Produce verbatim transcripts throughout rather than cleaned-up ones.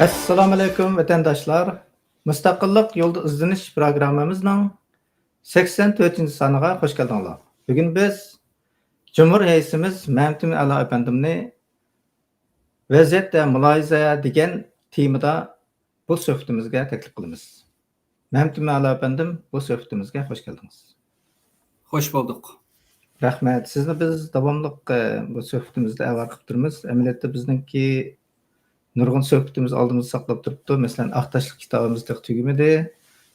ئەسسالامۇئەلەيكۇم، ۋەتەنداشلار! مۇستەقىللىق يولىدا ئىزدىنىش پروگراممىمىزنىڭ سەكسەن تۆتىنچى سانىغا خۇش كەلدىڭلار. بۈگۈن بىز جۇمھۇر رەئىسىمىز مەمتىمىن ئەلا ئەپەندىمنى ۋەزىيەت ۋە مۇلاھىزە دېگەن تېمىدا بۇ سۆھبىتىمىزگە تەكلىپ قىلىمىز. مەمتىمىن ئەلا ئەپەندىم، بۇ سۆھبىتىمىزگە خۇش كەلدىڭىز. خوش بولدۇق. رەھمەت. سىزنى بىز داۋاملىق، ئە، بۇ سۆھبىتىمىزدە ئەۋەر قىلىپ تۇرىمىز. ئەمەلىيەتتە بىزنىڭكى نۇرغۇن سۆھبىتىمىز ئالدىمىزدا ساقلاپ تۇرۇپتۇ. مەسىلەن، ئاق تاشلىق كىتابىمىز تېخى تۈگىمىدى.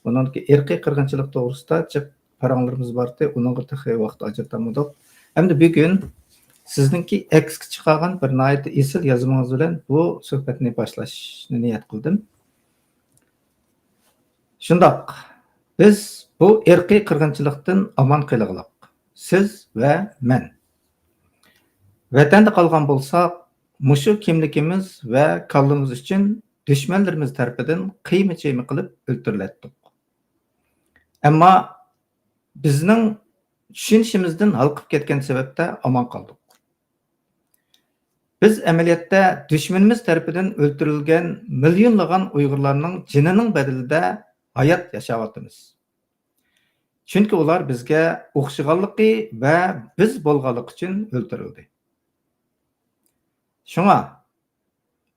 ئۇنىڭدىكى ئىرقىي قىرغىنچىلىق توغرىسىدا جىق پاراڭلىرىمىز بارتى. ئۇنىڭغا تېخى ۋاقىت ئاجرىتالمىدۇق. ئەمدى بۈگۈن سىزنىڭكى ئەكسكە چىقارغان بىر ناھايىتى ئېسىل يازمىڭىز بىلەن بۇ سۆھبەتنى باشلاشنى نىيەت قىلدىم. شۇنداق، بىز بۇ ئىرقىي قىرغىنچىلىقتىن ئامان قېلىغلىق، سىز ۋە مەن. ۋەتەندە قالغان بولساق، مۇشۇ كىملىكىمىز ۋە كاللىمىز ئۈچۈن دۈشمەنلىرىمىز تەرىپىدىن قىيما-چىيما قىلىپ ئۆلتۈرۈلەتتۇق. ئەمما بىزنىڭ چۈشىنىشىمىزدىن ھالقىپ كەتكەن سەۋەبتە ئامان قالدۇق. بىز ئەمەلىيەتتە دۈشمىنىمىز تەرىپىدىن ئۆلتۈرۈلگەن مىليونلىغان ئۇيغۇرلارنىڭ جېنىنىڭ بەدىلىدە ھايات ياشاۋاتىمىز. چۈنكى ئۇلار بىزگە ئوخشىغانلىقى ۋە بىز بولغانلىقى ئۈچۈن ئۆلتۈرۈلدى. شۇڭا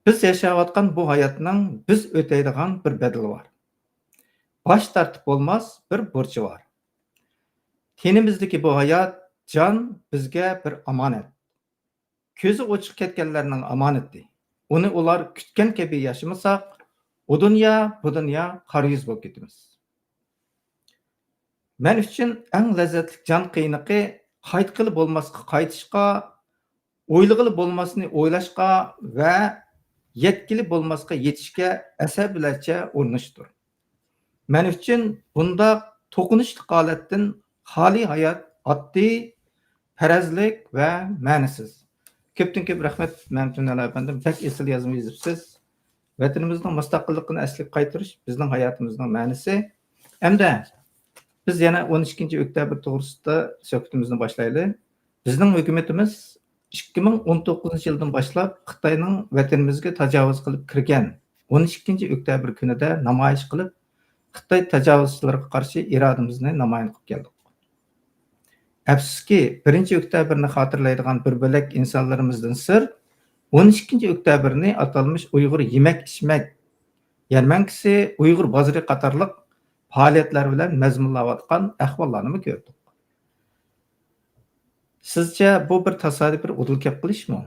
بىز ياشاۋاتقان بۇ ھاياتنىڭ بىز ئۆتەيدىغان بىر بەدىلى بار. باش تارتىپ بولماس بىر بۇرچى بار. تېنىمىزدىكى بۇ ھايات، جان بىزگە بىر ئامانەت. كۆزى ئوچۇق كەتكەنلەرنىڭ ئامانىتى. ئۇنى ئۇلار كۈتكەن كەبى ياشىمىساق، ئۇ دۇنيا، بۇ دۇنيا قارا يۈز بولۇپ كېتىمىز. مەن ئۈچۈن ئەڭ لەززەتلىك جان قىينىقى قايتقىلى بولماسقا قايتىشقا، ئويلىغىلى بولماسنى ئويلاشقا ۋە يەتكىلى بولماسقا يېتىشكە ئەسەبىيلەرچە ئۇرۇنۇشتۇر. مەن ئۈچۈن بۇنداق توقۇنۇشلۇق ھالەتتىن خالىي ھايات ئاددىي، پەرەزلىك ۋە مەنىسىز. كۆپتىن كۆپ رەھمەت، مەمتىمىن ئەلا ئەپەندىم، بەك ئېسىل يازما يېزىپسىز. ۋەتىنىمىزنىڭ مۇستەقىللىقىنى ئەسلىگە قايتۇرۇش بىزنىڭ ھاياتىمىزنىڭ مەنىسى. ئەمدى بىز يەنە ئون ئىككىنچى ئۆكتەبىر توغرىسىدا سۆھبىتىمىزنى باشلايلى. بىزنىڭ ھۆكۈمىتىمىز ئىككى مىڭ ئون توققۇزىنچى يىلدىن باشلاپ خىتاينىڭ ۋەتىنىمىزگە تاجاۋۇز قىلىپ كىرگەن ئون ئىككىنچى ئۆكتەبىر كۈنىدە نامايىش قىلىپ، خىتاي تاجاۋۇزچىلىرىغا قارشى ئىرادىمىزنى نامايان قىلىپ كەلدۇق. ئەپسۇسكى، بىرىنچى ئۆكتەبىرنى خاتىرىلەيدىغان بىر بۆلەك ئىنسانلىرىمىزدىن سىرت، ئون ئىككىنچى ئۆكتەبىرنى ئاتالمىش ئۇيغۇر يېمەك-ئىچمەك يەرمەنكىسى، ئۇيغۇر بازىرى قاتارلىق پائالىيەتلەر بىلەن مەزمۇنلاۋاتقان ئەھۋاللارنىمۇ كۆردۇق. سىزچە بۇ بىر تاسادىپىي بىر ئۇدۇل كەپ قېلىشمۇ؟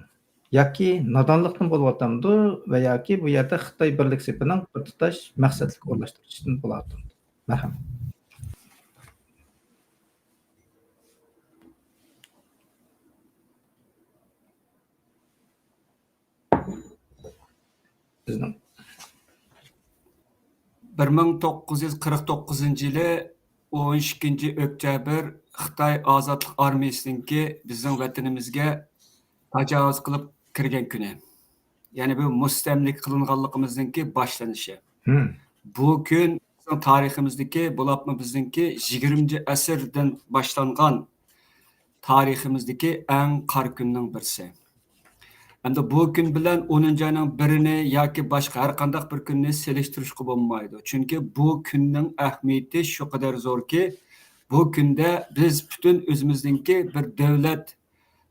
ياكى نادانلىقتىن بولۇۋاتامدۇ ۋە ياكى بۇ يەردە خىتاي بىرلىك سېپىنىڭ بىر تۇتاش مەقسەتلىك ئورۇنلاشتۇرۇلۇشىدىن بولۇۋاتامدۇ؟ مەرھەمەت. بىزنىڭ بىر مىڭ توققۇز يۈز قىرىق توققۇزىنچى يىلى ئون ئىككىنچى ئۆكتەبىر خىتاي ئازادلىق ئارمىيىسىنىڭكى بىزنىڭ ۋەتىنىمىزگە تاجاۋۇز قىلىپ كىرگەن كۈنى. يەنى بۇ مۇستەملىكە قىلىنغانلىقىمىزنىڭكى باشلىنىشى. بۇ كۈن بىزنىڭ تارىخىمىزدىكى، بولۇپمۇ بىزنىڭكى يىگىرمىنچى ئەسىردىن باشلانغان تارىخىمىزدىكى ئەڭ قارا كۈننىڭ بىرسى. ئەمدى بۇ كۈن بىلەن ئونىنچى ئاينىڭ بىرىنى ياكى باشقا ھەر قانداق بىر كۈننى سېلىشتۇرۇشقا بولمايدۇ. چۈنكى بۇ كۈننىڭ ئەھمىيىتى شۇ قەدەر زوركى، بۇ كۈندە بىز پۈتۈن ئۆزىمىزنىڭكى بىر دۆلەت،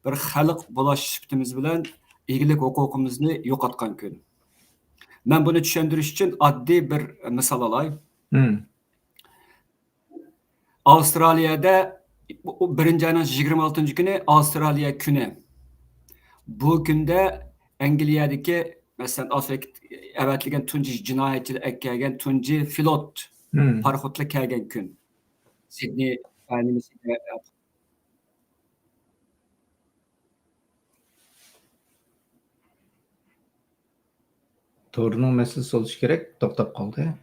بىر خەلق بولاش سۈپىتىمىز بىلەن ئىگىلىك ھوقۇقىمىزنى يوقاتقان كۈن. مەن بۇنى چۈشەندۈرۈش ئۈچۈن ئاددىي بىر مىسال ئالاي. ئاۋسترالىيەدە بىرىنچى ئاينىڭ يىگىرمە ئالتىنچى كۈنى ئاۋسترالىيە كۈنى. بۇ كۈندە ئەنگلىيەدىكى، مەسىلەن، ئاۋسترالىيەگە ئەۋەتىلگەن تۇنجى جىنايەتچىلەر ئەكەلگەن تۇنجى فلوت پاراخوتلار كەلگەن كۈن. سىدنېي، ئە، نېمىسى، ئە، تورنىڭ مەسىلىسى بولۇشى كېرەك، توختاپ قالدى.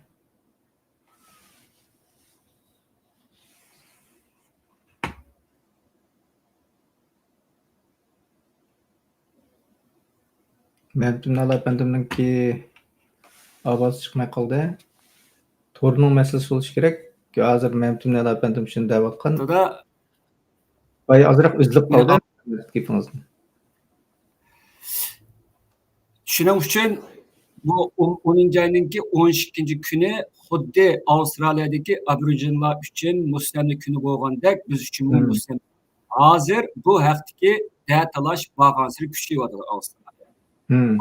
مەمتىمىن ئەلا ئەپەندىمنىڭكى ئاۋازى چىقماي قالدى. تورنىڭ مەسىلىسى بولۇشى كېرەك. ھازىر مەمتىمىن ئەلا ئەپەندىم شۇنى دەۋاتقان. دادا، بايا ئازراق ئۈزۈلۈپ قالدى گېپىڭىزدىن. شۇنىڭ ئۈچۈن بۇ ئون-، ئونىنچى ئاينىڭكى ئون ئىككىنچى كۈنى خۇددى ئاۋسترالىيەدىكى ئابورىجىنلار ئۈچۈن مۇستەملىكە كۈنى بولغاندەك، بىز ئۈچۈنمۇ مۇستەملىكە. ھازىر بۇ ھەقتىكى دەتالاش بارغانسېرى كۈچىيىۋاتىدۇ ئاۋسترالىيەدە.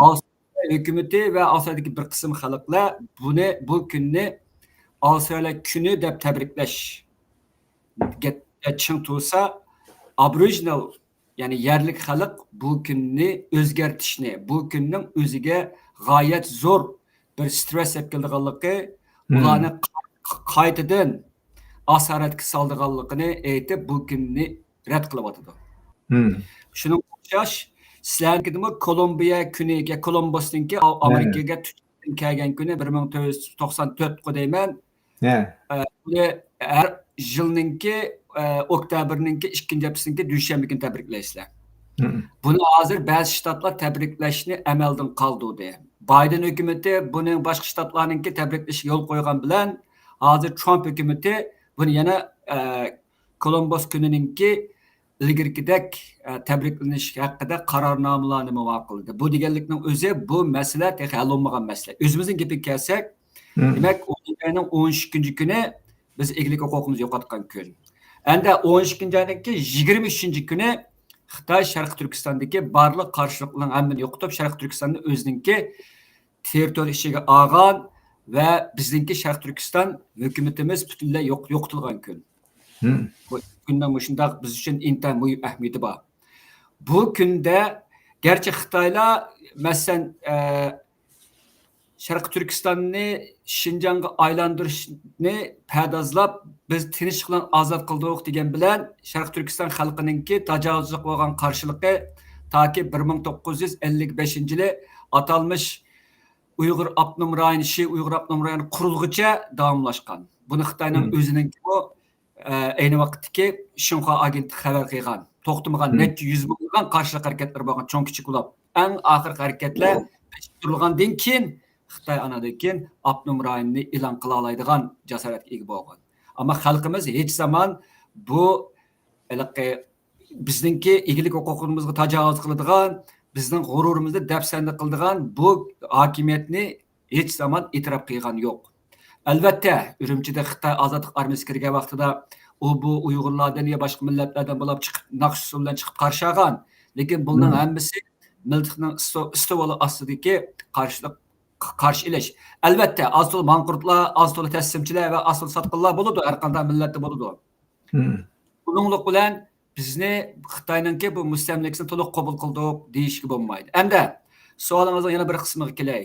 ئاۋسترالىيە ھۆكۈمىتى ۋە ئاۋسترالىيەدىكى بىر قىسىم خەلقلەر بۇنى، بۇ كۈننى ئاۋسترالىيە كۈنى دەپ تەبرىكلەشكە چىڭ تۇرسا، ئابورىجىنال، يەنى يەرلىك خەلق بۇ كۈننى ئۆزگەرتىشنى، بۇ كۈننىڭ ئۆزىگە غايەت زور بىر سترېس ئەپ كېلىدىغانلىقى، ئۇلارنى قا-، قايتىدىن ئاسارەتكە سالىدىغانلىقىنى ئېيتىپ، بۇ كۈننى رەت قىلىۋاتىدۇ. شۇنىڭغا ئوخشاش، سىلەرنىڭكىدىمۇ كولومبىيە كۈنى، يا كولومبوسنىڭكى ئا-، ئامېرىكىغا تۈركىيەدىن كەلگەن كۈنى، بىر مىڭ تۆت يۈز توقسان تۆت دەيمەن. ئە، بۇنى ھەر يىلنىڭكى، ئە، ئوكتيابىرنىڭكى ئىككىنچى ھەپتىسىنىڭكى دۈشەنبە كۈنى تەبرىكلەيسىلەر. بۇنى ھازىر بەزى شتاتلار تەبرىكلەشنى ئەمەلدىن قالدۇردى. بايدېن ھۆكۈمىتى بۇنى باشقا شتاتلارنىڭكى تەبرىكلىشىگە يول قويغان بىلەن، ھازىر ترامپ ھۆكۈمىتى بۇنى يەنە، ئە، كولومبوس كۈنىنىڭكى ئىلگىرىكىدەك، ئە، تەبرىكلىنىش ھەققىدە قارارنامىلارنىمۇ ماقۇللىدى. بۇ دېگەنلىكنىڭ ئۆزى بۇ مەسىلە تېخى ھەل بولمىغان مەسىلە. ئۆزىمىزنىڭ گېپىگە كەلسەك، دېمەك، ئونىنچى ئاينىڭ ئون ئىككىنچى كۈنى بىز ئىگىلىك ھوقۇقىمىزنى يوقاتقان كۈن. ئەمدى ئون ئىككىنچى ئاينىڭكى يىگىرمە ئۈچىنچى كۈنى خىتاي شەرقىي تۈركىستاندىكى بارلىق قارشىلىقلارنىڭ ھەممىنى يوقىتىپ، شەرقىي تۈركىستاننى ئۆزىنىڭكى تېررىتورىيە ئىچىگە ئالغان ۋە بىزنىڭكى شەرقىي تۈركىستان ھۆكۈمىتىمىز پۈتۈنلەي يوق-، يوقىتىلغان كۈن. بۇ كۈننىڭ مۇشۇنداق بىز ئۈچۈن ئىنتايىن مۇھىم ئەھمىيىتى بار. بۇ كۈندە گەرچە خىتايلار، مەسىلەن، ئە، شەرقىي تۈركىستاننى شىنجاڭغا ئايلاندۇرۇشنى پەردازلاپ، بىز تىنچلىق بىلەن ئازاد قىلدۇق دېگەن بىلەن، شەرقىي تۈركىستان خەلقىنىڭكى تاجاۋۇزچىلىققا بولغان قارشىلىقى تاكى بىر مىڭ توققۇز يۈز ئەللىك بەشىنچى يىلى ئاتالمىش ئۇيغۇر ئاپتونوم رايونى، شى ئۇيغۇر ئاپتونوم رايونى قۇرۇلغۇچە داۋاملاشقان. بۇنى خىتاينىڭ ئۆزىنىڭكىمۇ، ئە، ئەينى ۋاقىتتىكى شىنخۇا ئاگېنتلىقى خەۋەر قىلغان. توختىمىغان نەچچە يۈز مىڭلىغان قارشىلىق ھەرىكەتلىرى بولغان، چوڭ كىچىك بولۇپ، ئەڭ ئاخىرقى ھەرىكەتلەر پېچىشتۇرۇلغاندىن كېيىن، خىتاي ئاناندىن كېيىن ئاپتونوم رايوننى ئېلان قىلالايدىغان جاسارەتكە ئىگە بولغان. ئەمما خەلقىمىز ھېچ زامان بۇ ھېلىقى بىزنىڭكى ئىگىلىك ھوقۇقىمىزغا تاجاۋۇز قىلىدىغان، بىزنىڭ غۇرۇرىمىزنى دەپسەندە قىلىدىغان بۇ ھاكىمىيەتنى ھېچ زامان ئېتىراپ قىلغان يوق. ئەلۋەتتە، ئۈرۈمچىدە خىتاي ئازادلىق ئارمىيىسى كىرگەن ۋاقتىدا ئۇ بۇ ئۇيغۇرلاردىن يا باشقا مىللەتلەردىن بولۇپ چىقىپ، ناخشا ئۇسسۇل بىلەن چىقىپ قارشى ئالغان. لېكىن بۇنىڭ ھەممىسى مىلتىقنىڭ ئىستو-، ئىستىۋالى ئاستىدىكى قارشىلىق، قارشى ئېلىش. ئەلۋەتتە، ئاز تولا ماڭقۇرتلار، ئاز تولا تەسلىمچىلەر ۋە ئاز تولا ساتقىنلار بولىدۇ، ھەر قانداق مىللەتتە بولىدۇ. بۇنىڭلىق بىلەن بىزنى خىتاينىڭكى بۇ مۇستەملىكىسىنى تولۇق قوبۇل قىلدۇق دېيىشكە بولمايدۇ. ئەمدى سوئالىڭىزنىڭ يەنە بىر قىسمىغا كېلەي.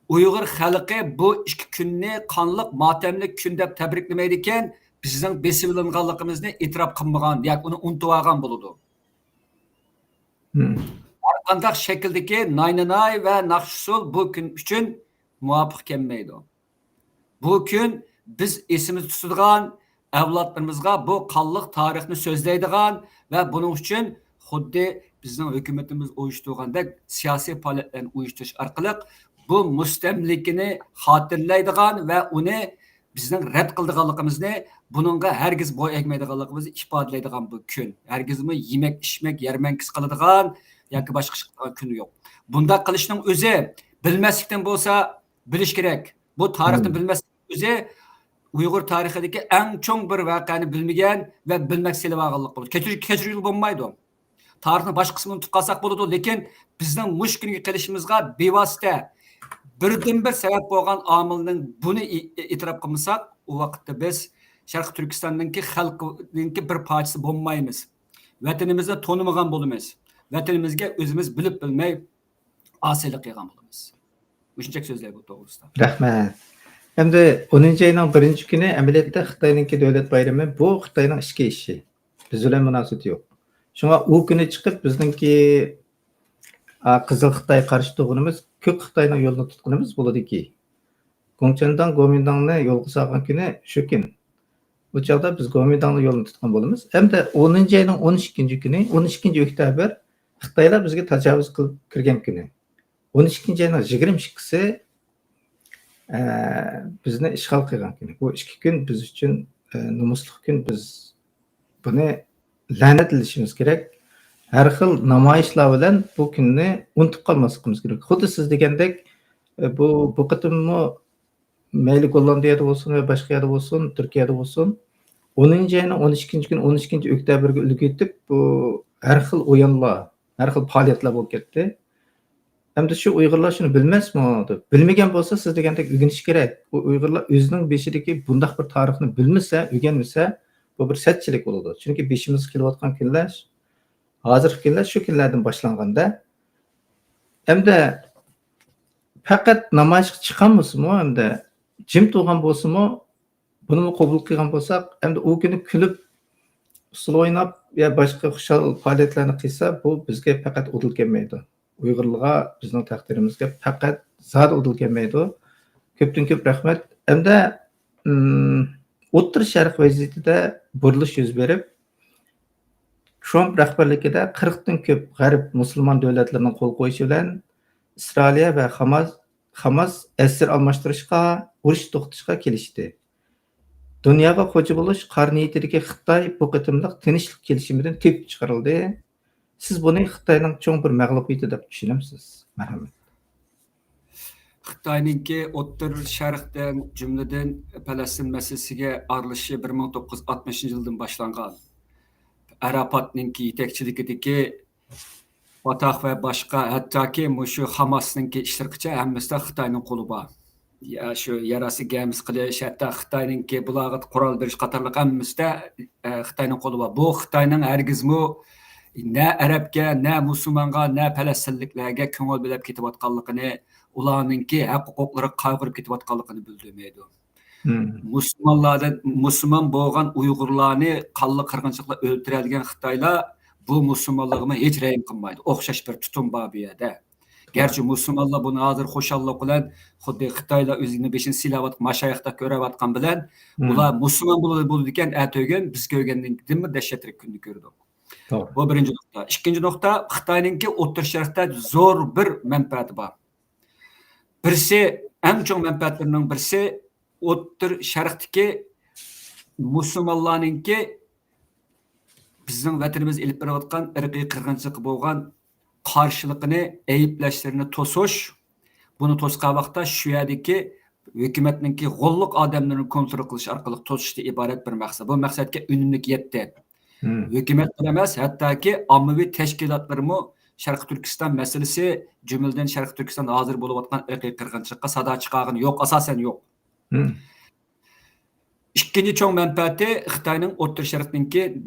ئۇيغۇر خەلقى بۇ ئىككى كۈننى قانلىق ماتەملىك كۈن دەپ تەبرىكلىمەيدىكەن، بىزنىڭ بېسىۋېلىنغانلىقىمىزنى ئېتىراپ قىلمىغان ياكى ئۇنى ئۇنتۇۋالغان بولىدۇ. ھەر قانداق شەكىلدىكى ناينىناي ۋە ناخشا-ئۇسسۇل بۇ كۈن ئۈچۈن مۇۋاپىق كەلمەيدۇ. بۇ كۈن بىز ئېسىمىزدە تۇتىدىغان، ئەۋلادلىرىمىزغا بۇ قانلىق تارىخنى سۆزلەيدىغان ۋە بۇنىڭ ئۈچۈن خۇددى بىزنىڭ ھۆكۈمىتىمىز ئۇيۇشتۇرغاندەك سىياسىي پائالىيەتلەرنى ئۇيۇشتۇرۇش ئارقىلىق بۇ مۇستەملىكىنى خاتىرىلەيدىغان ۋە ئۇنى بىزنىڭ رەت قىلىدىغانلىقىمىزنى، بۇنىڭغا ھەرگىز بويۇن ئەگمەيدىغانلىقىمىزنى ئىپادىلەيدىغان بۇ كۈن. ھەرگىزمۇ يېمەك-ئىچمەك يەرمەنكىسى قىلىدىغان ياكى باشقا ئىش قىلىدىغان كۈن يوق. بۇنداق قىلىشنىڭ ئۆزى بىلمەسلىكتىن بولسا، بىلىش كېرەك. بۇ تارىخنى بىلمەسلىك ئۆزى ئۇيغۇر تارىخىدىكى ئەڭ چوڭ بىر ۋەقەنى بىلمىگەن ۋە بىلمەك سېلىۋالغانلىق بولىدۇ. كەچۈر-، كەچۈرگىلى بولمايدۇ. تارىخنىڭ باشقا قىسمىنى ئۇنتۇپ قالساق بولىدۇ، لېكىن بىزنىڭ مۇشۇ كۈنگە قېلىشىمىزغا بىۋاسىتە بىردىنبىر سەۋەب بولغان ئامىلنىڭ بۇنى ئې-، ئېتىراپ قىلمىساق، ئۇ ۋاقىتتا بىز شەرقىي تۈركىستاننىڭكى خەلقىنىڭكى بىر پارچىسى بولمايمىز. ۋەتىنىمىزنى تونۇمىغان بولىمىز. ۋەتىنىمىزگە ئۆزىمىز بىلىپ بىلمەي ئاسىيلىق قىلغان بولىمىز. مۇشۇنچە سۆزلەي بۇ توغرىسىدا. رەھمەت. ئەمدى ئونىنچى ئاينىڭ بىرىنچى كۈنى ئەمەلىيەتتە خىتاينىڭكى دۆلەت بايرىمى، بۇ خىتاينىڭ ئىچكى ئىشى. بىز بىلەن مۇناسىۋىتى يوق. شۇڭا ئۇ كۈنى چىقىپ بىزنىڭكى، ئا، قىزىل خىتاي قارشى تۇرغىنىمىز، كۆك خىتاينىڭ يولىنى تۇتقىنىمىز بولىدۇكى. گوڭچەنداڭ گومىنداڭنى يولغا سالغان كۈنى شۇ كۈن. بۇ چاغدا بىز گومىنداڭنىڭ يولىنى تۇتقان بولىمىز. ئەمدى ئونىنچى ئاينىڭ ئون ئىككىنچى كۈنى، ئون ئىككىنچى ئۆكتەبىر خىتايلار بىزگە تاجاۋۇز قىلىپ كىرگەن كۈنى. ئون ئىككىنچى ئاينىڭ يىگىرمە ئىككىسى، ئە، بىزنى ئىشغال قىلغان كۈنى. بۇ ئىككى كۈن بىز ئۈچۈن، ئە، نومۇسلۇق كۈن. بىز بۇنى لەنەتلىشىمىز كېرەك. ھەر خىل نامايىشلار بىلەن بۇ كۈننى ئۇنتۇپ قالماسلىقىمىز كېرەك. خۇددى سىز دېگەندەك، ئە، بۇ، بۇ قېتىممۇ مەيلى گوللاندىيەدە بولسۇن ۋە باشقا يەردە بولسۇن، تۈركىيەدە بولسۇن، ئونىنچى ئاينىڭ ئون ئىككىنچى كۈنى، ئون ئىككىنچى ئۆكتەبىرگە ئۈلگە ئېتىپ، بۇ ھەر خىل ئويۇنلار، ھەر خىل پائالىيەتلەر بولۇپ كەتتى. ئەمدى شۇ ئۇيغۇرلار شۇنى بىلمەسمۇ دەپ، بىلمىگەن بولسا، سىز دېگەندەك ئۆگىنىش كېرەك. ئۇ ئۇيغۇرلار ئۆزىنىڭ بېشىدىكى بۇنداق بىر تارىخنى بىلمىسە، ئۆگەنمىسە، بۇ بىر سەتچىلىك بولىدۇ. چۈنكى بېشىمىزغا كېلىۋاتقان كۈنلەر، ھازىرقى كۈنلەر شۇ كۈنلەردىن باشلانغاندا، ئەمدى پەقەت نامايىشقا چىققان بولسىمۇ، ئەمدى جىم تۇرغان بولسىمۇ، بۇنىمۇ قوبۇل قىلغان بولساق، ئەمدى ئۇ كۈنى كۈلۈپ، ئۇسسۇل ئويناپ يا باشقا خۇشال پائالىيەتلەرنى قىلسا، بۇ بىزگە پەقەت ئۇدۇل كەلمەيدۇ. ئۇيغۇرلارغا، بىزنىڭ تەقدىرىمىزگە پەقەت زادى ئۇدۇل كەلمەيدۇ. كۆپتىن كۆپ رەھمەت. ئەمدى، ئىم، ئوتتۇرا شەرق ۋەزىيىتىدە بۇرۇلۇش يۈز بېرىپ، ترامپ رەھبەرلىكىدە قىرىقتىن كۆپ غەرب مۇسۇلمان دۆلەتلىرىنىڭ قول قويۇشى بىلەن ئىسرائىلىيە ۋە خاماس، خاماس ئەسىر ئالماشتۇرۇشقا، ئۇرۇش توختىتىشقا كېلىشتى. دۇنياغا خوجا بولۇش قارا نىيىتىدىكى خىتاي بۇ قېتىملىق تىنچلىق كېلىشىمىدىن تېپىپ چىقىرىلدى. سىز بۇنى خىتاينىڭ چوڭ بىر مەغلۇبىيىتى دەپ چۈشىنەمسىز؟ مەرھەمەت. خىتاينىڭكى ئوتتۇرا شەرقتىن، جۈملىدىن پەلەستىن مەسىلىسىگە ئارىلىشىشى بىر مىڭ توققۇز يۈز ئاتمىشىنچى يىلدىن باشلانغان. ئاراپاتنىڭكى يېتەكچىلىكىدىكى فاتاھ ۋە باشقا، ھەتتاكى مۇشۇ خاماسنىڭكى ئىشلىرىغىچە ھەممىسىدە خىتاينىڭ قولى بار. يا، شۇ يەر ئاستى گەمىسى قىلىش، ھەتتا خىتاينىڭكى بۇلارغا قورال بېرىش قاتارلىق ھەممىسىدە، ئە، خىتاينىڭ قولى بار. بۇ خىتاينىڭ ھەرگىزمۇ نە ئەرەبكە، نە مۇسۇلمانغا، نە پەلەستىنلىكلەرگە كۆڭۈل بۆلۈپ كېتىۋاتقانلىقىنى، ئۇلارنىڭكى ھەق ھوقۇقلىرىغا قايغۇرۇپ كېتىۋاتقانلىقىنى بىلدۈرمەيدۇ. مۇسۇلمانلاردىن، مۇسۇلمان بولغان ئۇيغۇرلارنى قانلىق قىرغىنچىلىقتا ئۆلتۈرەلىگەن خىتايلار بۇ مۇسۇلمانلارغىمۇ ھېچ رەھىم قىلمايدۇ. ئوخشاش بىر تۇتۇم بار بۇ يەردە. گەرچە مۇسۇلمانلار بۇنى ھازىر خۇشاللىق بىلەن، خۇددى خىتايلار ئۆزىنىڭ بېشىنى سىلاۋاتقان، ماشايىختا كۆرۈۋاتقان بىلەن، ئۇلار مۇسۇلمان بولىدىكەن، ئەتىگۈن بىز كۆرگەندىن دەھشەتلىك كۈننى كۆرىدۇ. بۇ بىرىنچى نۇقتا. ئىككىنچى نۇقتا، خىتاينىڭكى ئوتتۇرا شەرقتە زور بىر مەنپەئەتى بار. بىرسى، ئەڭ چوڭ مەنپەئەتلىرىنىڭ بىرسى، ئوتتۇرا شەرقتىكى مۇسۇلمانلارنىڭكى بىزنىڭ ۋەتىنىمىزدە ئېلىپ بېرىۋاتقان ئىرقىي قىرغىنچىلىققا بولغان قارشىلىقىنى، ئەيىبلەشلىرىنى توسۇش. بۇنى توسقان ۋاقىتتا شۇ يەردىكى ھۆكۈمەتنىڭكى غوللۇق ئادەملىرىنى كونترول قىلىش ئارقىلىق توسۇشتىن ئىبارەت بىر مەقسەت. بۇ مەقسەتكە ئۈنۈملۈك يەتتى. ھۆكۈمەتلەر ئەمەس، ھەتتاكى ئاممىۋى تەشكىلاتلىرىمۇ شەرقىي تۈركىستان مەسىلىسى، جۈملىدىن شەرقىي تۈركىستاندا ھازىر بولۇۋاتقان ئىرقىي قىرغىنچىلىققا سادا چىقارغىنى يوق، ئاساسەن يوق. ئىككىنچى چوڭ مەنپەئەتى خىتاينىڭ ئوتتۇرا شەرقنىڭكى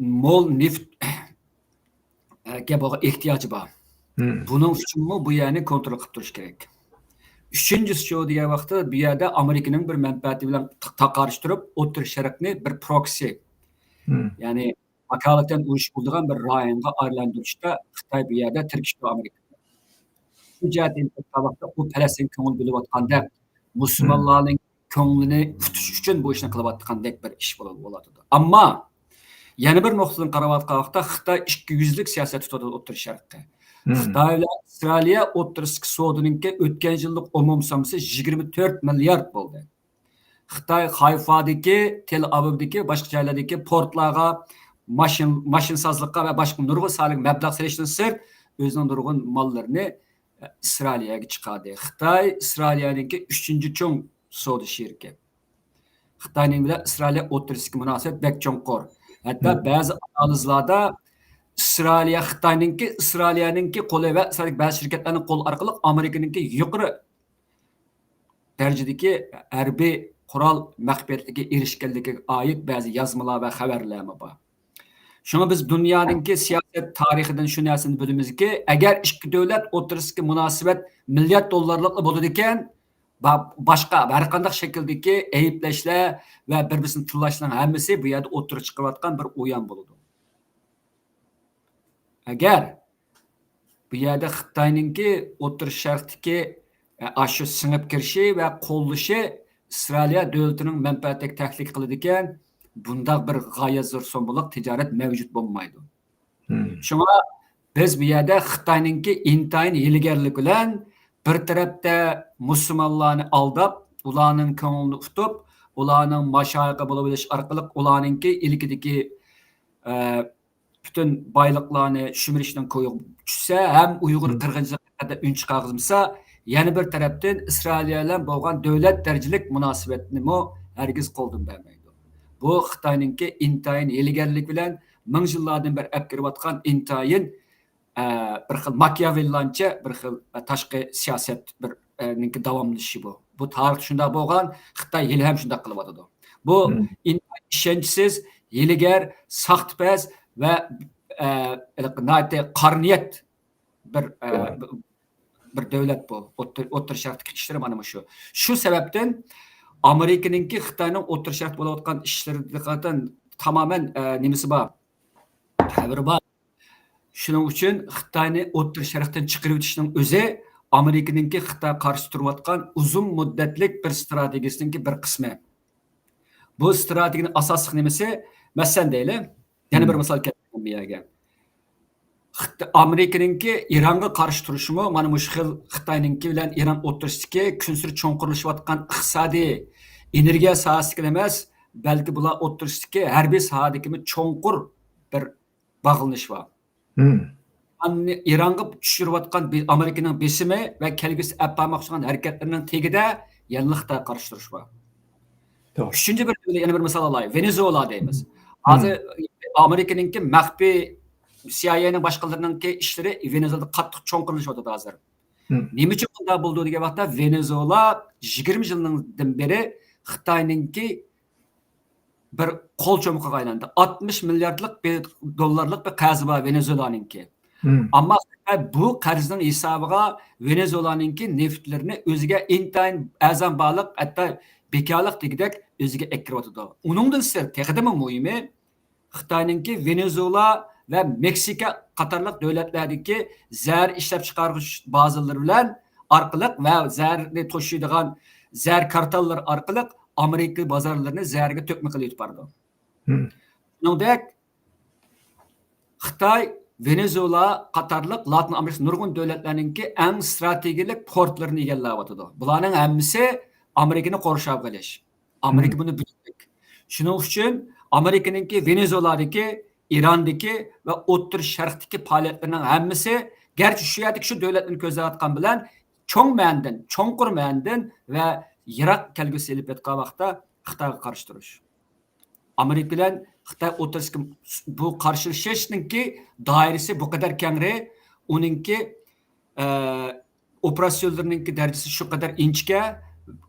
مول نېفىتكە بولغان ئېھتىياجى بار. بۇنىڭ ئۈچۈنمۇ بۇ يەرنى كونترول قىلىپ تۇرۇش كېرەك. ئۈچىنچىسى شۇ دېگەن ۋاقىتتا بۇ يەردە ئامېرىكىنىڭ بىر مەنپەئەتى بىلەن تا-، تاقارشى تۇرۇپ، ئوتتۇرا شەرقنى بىر پروكسى، يەنى ۋاكالىتەن ئۇرۇش بولىدىغان بىر رايونغا ئايلاندۇرۇشتا خىتاي بۇ يەردە تىركىشىدۇ ئامېرىكا. شۇ جەھەتتىن ئېيتقان ۋاقىتتا ئۇ پەلەستىنگە كۆڭۈل بۆلۈۋاتقاندەك، مۇسۇلمانلارنىڭ كۆڭلىنى پۈتۈش ئۈچۈن بۇ ئىشنى قىلىۋاتقاندەك بىر ئىش بولۇپ، بولۇۋاتىدۇ. ئەمما يەنە بىر نۇقتىدىن قاراۋاتقان ۋاقىتتا خىتاي ئىككى يۈزلۈك سىياسەت تۇتۇۋاتىدۇ ئوتتۇرا شەرققە. خىتاي بىلەن ئىسرائىلىيە ئوتتۇرىسىدىكى سودىنىڭكى ئۆتكەن يىللىق ئومۇمىي سوممىسى يىگىرمە تۆت مىليارد بولدى. خىتاي خايفادىكى، تېل ئاۋىۋدىكى، باشقا جايلاردىكى پورتلارغا، ماشىنا، ماشىنىسازلىققا ۋە باشقا نۇرغۇن ساھەلەرگە مەبلەغ سېلىشتىن سىرت، ئۆزىنىڭ نۇرغۇن ماللىرىنى ئىسرائىلىيەگە چىقاردى. خىتاي ئىسرائىلىيەنىڭكى ئۈچىنچى چوڭ سودا شېرىكى. خىتاينىڭ بىلەن ئىسرائىلىيە ئوتتۇرىسىدىكى مۇناسىۋەت بەك چوڭقۇر. ھەتتا بەزى ئانالىزلاردا ئىسرائىلىيە، خىتاينىڭكى، ئىسرائىلىيەنىڭكى قولى ۋە ئىسرائىلىيەدىكى بەزى شىركەتلەرنىڭ قولى ئارقىلىق ئامېرىكىنىڭكى يۇقىرى دەرىجىدىكى ھەربىي قورال مەخپىيەتلىكىگە ئېرىشكەنلىكىگە ئائىت بەزى يازمىلار ۋە خەۋەرلەرمۇ بار. شۇڭا بىز دۇنيانىڭكى سىياسەت تارىخىدىن شۇ نەرسىنى بىلىمىزكى، ئەگەر ئىككى دۆلەت ئوتتۇرىسىدىكى مۇناسىۋەت مىليارد دوللارلىقلا بولىدىكەن، با-، باشقا ھەر قانداق شەكىلدىكى ئەيىبلەشلەر ۋە بىر-بىرسىنى تىللاشلارنىڭ ھەممىسى بۇ يەردە ئوتتۇرىغا چىقىۋاتقان بىر ئويۇن بولىدۇ. ئەگەر بۇ يەردە خىتاينىڭكى ئوتتۇرا شەرقتىكى، ئە، ئاشۇ سىڭىپ كىرىشى ۋە قوللىشى ئىسرائىلىيە دۆلىتىنىڭ مەنپەئەتىگە تەھلىكە قىلىدىكەن، بۇنداق بىر غايەت زور سوممىلىق تىجارەت مەۋجۇت بولمايدۇ. شۇڭا بىز بۇ يەردە خىتاينىڭكى ئىنتايىن ھىيلىگەرلىك بىلەن بىر تەرەپتە مۇسۇلمانلارنى ئالداپ، ئۇلارنىڭ كۆڭلىنى ئۇتۇپ، ئۇلارنىڭ ماشايىخى بولۇۋېلىش ئارقىلىق ئۇلارنىڭكى ئىلكىدىكى، ئە، پۈتۈن بايلىقلارنى شۈمۈرۈشنىڭ كويىغا چۈشسە، ھەم ئۇيغۇر قىرغىنچىلىقى ھەققىدە ئۈن چىقارغۇزمىسا، يەنە بىر تەرەپتىن ئىسرائىلىيە بىلەن بولغان دۆلەت دەرىجىلىك مۇناسىۋەتنىمۇ ھەرگىز قولدىن بەرمەيدۇ. بۇ خىتاينىڭكى ئىنتايىن ھىيلىگەرلىك بىلەن مىڭ يىللاردىن بېرى ئەپ كېلىۋاتقان ئىنتايىن، ئە، بىر خىل ماكىياۋېللانچە بىر خىل، ئە، تاشقى سىياسەت بىر، ئە، نىڭكى داۋاملىشىشى بۇ. بۇ تارىختا شۇنداق بولغان، خىتاي ھېلىھەم شۇنداق قىلىۋاتىدۇ. بۇ مم. ئىنتايىن ئىشەنچسىز، ھىيلىگەر، ساختىپەز ۋە، ئە، ناھايىتى قارا نىيەت بىر، ئە، توغرا. بىر دۆلەت بۇ. ئوتتۇر-، ئوتتۇرا شەرقتىكى ئىشلىرى مانا مۇشۇ. شۇ سەۋەبتىن ئامېرىكىنىڭكى خىتاينىڭ ئوتتۇرا شەرقتە بولۇۋاتقان ئىشلىرىدىن تامامەن، ئە، نېمىسى بار؟ خەۋىرى بار. شۇنىڭ ئۈچۈن خىتاينى ئوتتۇرا شەرقتىن چىقىرىۋېتىشنىڭ ئۆزى ئامېرىكىنىڭكى خىتايغا قارشى تۇرۇۋاتقان ئۇزۇن مۇددەتلىك بىر ئىستراتېگىيىسىنىڭكى بىر قىسمى. بۇ ئىستراتېگىيىنىڭ ئاساسلىق نېمىسى؟ مەسىلەن دەيلى، يەنە بىر مىسال كەلتۈرىمەن بۇ يەرگە. خىت-، ئامېرىكىنىڭكى ئىرانغا قارشى تۇرۇشىمۇ مانا مۇشۇ خىل خىتاينىڭكى بىلەن ئىران ئوتتۇرىسىدىكى كۈنسېرى چوڭقۇرلىشىۋاتقان ئىقتىسادىي، ئېنېرگىيە ساھەسىدىكىلا ئەمەس، بەلكى بۇلار ئوتتۇرىسىدىكى ھەربىي ساھەدىكىمۇ چوڭقۇر بىر باغلىنىش بار. مم. ئىراننى، ئىرانغا چۈشۈرۈۋاتقان بې-، ئامېرىكىنىڭ بېسىمى ۋە كەلگۈسىدە ئەپ بارماقچى بولغان ھەرىكەتلىرىنىڭ تېگىدە يەنىلا خىتايغا قارشى تۇرۇش بار. توغرا. ئۈچىنچى بىر، يەنە بىر مىسال ئالاي. ۋېنېزۇېلا دەيمىز. مم. ھازىر ئامېرىكىنىڭكى مەخپىي سىئايئېنىڭ باشقىلىرىنىڭكى ئىشلىرى ۋېنېزۇېلادا قاتتىق چوڭقۇرلىشىۋاتىدۇ ھازىر. مم. نېمە ئۈچۈن بۇنداق بولىدۇ دېگەن ۋاقىتتا، ۋېنېزۇېلا يىگىرمە يىلدىن بېرى خىتاينىڭكى بىر قول چومىقىغا ئايلاندى. ئاتمىش مىلياردلىق بىر دوللارلىق بىر قەرزى بار ۋېنېزۇېلانىڭكى. مم. ئەمما خىتاي بۇ قەرزنىڭ ھېسابىغا ۋېنېزۇېلانىڭكى نېفىتلىرىنى ئۆزىگە ئىنتايىن ئەرزان باھالىق، ھەتتا بىكارلىق دېگۈدەك ئۆزىگە ئەكىرىۋاتىدۇ. ئۇنىڭدىن سىرت، تېخىدىمۇ مۇھىمى، خىتاينىڭكى ۋېنېزۇېلا ۋە مېكسىكا قاتارلىق دۆلەتلەردىكى زەھەر ئىشلەپچىقارغۇچ بازىلىرى بىلەن ئارقىلىق ۋە زەھەرنى توشۇيدىغان زەھەر كارتانلىرى ئارقىلىق ئامېرىكا بازارلىرىنى زەھەرگە تۆكمە قىلىۋېتىپ بارىدۇ. مم. شۇنىڭدەك، خىتاي، ۋېنېزۇېلا قاتارلىق لاتىن ئامېرىكىسى نۇرغۇن دۆلەتلەرنىڭكى ئەڭ ئىستراتېگىيەلىك پورتلىرىنى ئىگىلەۋاتىدۇ. بۇلارنىڭ ھەممىسى ئامېرىكىنى قورشاۋغا ئېلىش. ئامېرىكا مم. بۇنى بىلىدۇ. شۇنىڭ ئۈچۈن ئامېرىكىنىڭكى ۋېنېزۇېلادىكى، ئىراندىكى ۋە ئوتتۇرا شەرقتىكى پائالىيەتلىرىنىڭ ھەممىسى، گەرچە شۇ يەردىكى شۇ دۆلەتلەرنى كۆزلەۋاتقان بىلەن، چوڭ مەنىدىن، چوڭقۇر مەنىدىن ۋە يىراق كەلگۈسى ئېلىپ ئېيتقان ۋاقىتتا خىتايغا قارشى تۇرۇش. ئامېرىكا بىلەن خىتاي ئوتتۇرىسىدىكى بۇ قارشىلىشىشنىڭكى دائىرىسى بۇ قەدەر كەڭرى، ئۇنىڭكى، ئە، ئوپېراتسىيونلىرىنىڭكى دەرىجىسى شۇ قەدەر ئىنچىكە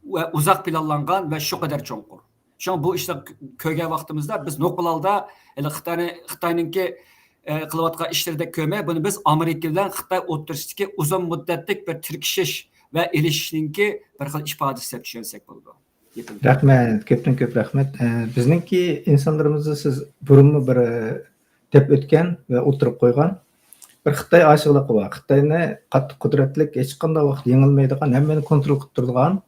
ۋە ئۇزاق پىلانلانغان ۋە شۇ قەدەر چوڭقۇر. شۇڭا بۇ ئىشنى كۆرگەن ۋاقتىمىزدا بىز نوقۇل ھالدا ھېلى خىتاينى، خىتاينىڭكى، ئە، قىلىۋاتقان ئىشلىرىدەك كۆرمەي، بۇنى بىز ئامېرىكا بىلەن خىتاي ئوتتۇرىسىدىكى ئۇزۇن مۇددەتلىك بىر تىركىشىش ۋە ئېلىشىشنىڭكى بىر خىل ئىپادىسى دەپ چۈشەنسەك بولىدۇ. رەھمەت، كۆپتىن كۆپ رەھمەت. ئە، بىزنىڭكى ئىنسانلىرىمىزدا سىز بۇرۇنمۇ بىر، ئە، دەپ ئۆتكەن ۋە ئوتتۇرىغا قويغان بىر خىتاي ئاشىقلىقى بار. خىتاينى قاتتىق قۇدرەتلىك، ھېچقانداق ۋاقىت يېڭىلمەيدىغان، ھەممىنى كونترول قىلىپ تۇرىدىغان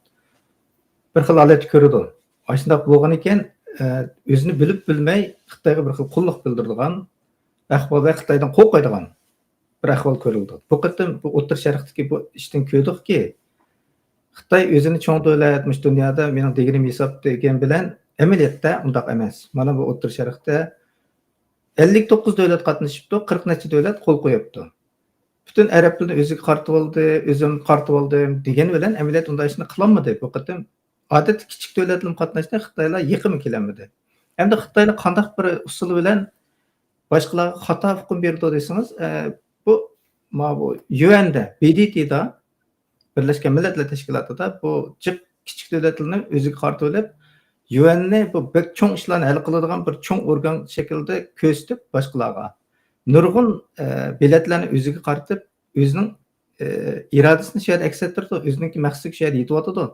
بىر خىل ھالەتتە كۆرىدۇ. ئاشۇنداق بولغىنىكەن، ئە، ئۆزىنى بىلىپ بىلمەي خىتايغا بىر خىل قۇللۇق بىلدۈرىدىغان ئەھۋال ۋە خىتايدىن قورقىدىغان بىر ئەھۋال كۆرۈلىدۇ. بۇ قېتىم بۇ ئوتتۇرا شەرقتىكى بۇ ئىشتىن كۆردۇقكى، خىتاي ئۆزىنى چوڭ دۆلەت، مۇشۇ دۇنيادا مېنىڭ دېگىنىم ھېساب دېگەن بىلەن، ئەمەلىيەتتە ئۇنداق ئەمەس. مانا بۇ ئوتتۇرا شەرقتە ئەللىك توققۇز دۆلەت قاتنىشىپتۇ، قىرىق نەچچە دۆلەت قول قويۇپتۇ. پۈتۈن ئەرەبلىرىنى ئۆزىگە قارىتىۋالدى، ئۆزۈم قارىتىۋالدىم دېگەن بىلەن ئەمەلىيەتتە ئۇنداق ئىشنى قىلالمىدى بۇ قېتىم. ئادەتتە كىچىك دۆلەتلىرىمۇ قاتناشتى، خىتايلار يېقىنمۇ كېلەلمىدى. ئەمدى خىتايلار قانداق بىر ئۇسۇل بىلەن باشقىلارغا خاتا ھۆكۈم بېرىدۇ دېسىڭىز، ئە، بۇ، ما بۇ يۈەندە، بى دى تىدا، بىرلەشكەن مىللەتلەر تەشكىلاتىدا بۇ جىق كىچىك دۆلەتلەرنى ئۆزىگە قارىتىۋېلىپ، يۈەننى بۇ بەك چوڭ ئىشلارنى ھەل قىلىدىغان بىر چوڭ ئورگان شەكلىدە كۆرسىتىپ باشقىلارغا، نۇرغۇن، ئە، بېلەتلەرنى ئۆزىگە قارىتىپ، ئۆزىنىڭ، ئە، ئىرادىسىنى شۇ يەردە ئەكس ئەتتۈرىدۇ، ئۆزىنىڭكى مەقسىتىگە شۇ يەردە يېتىۋاتىدۇ.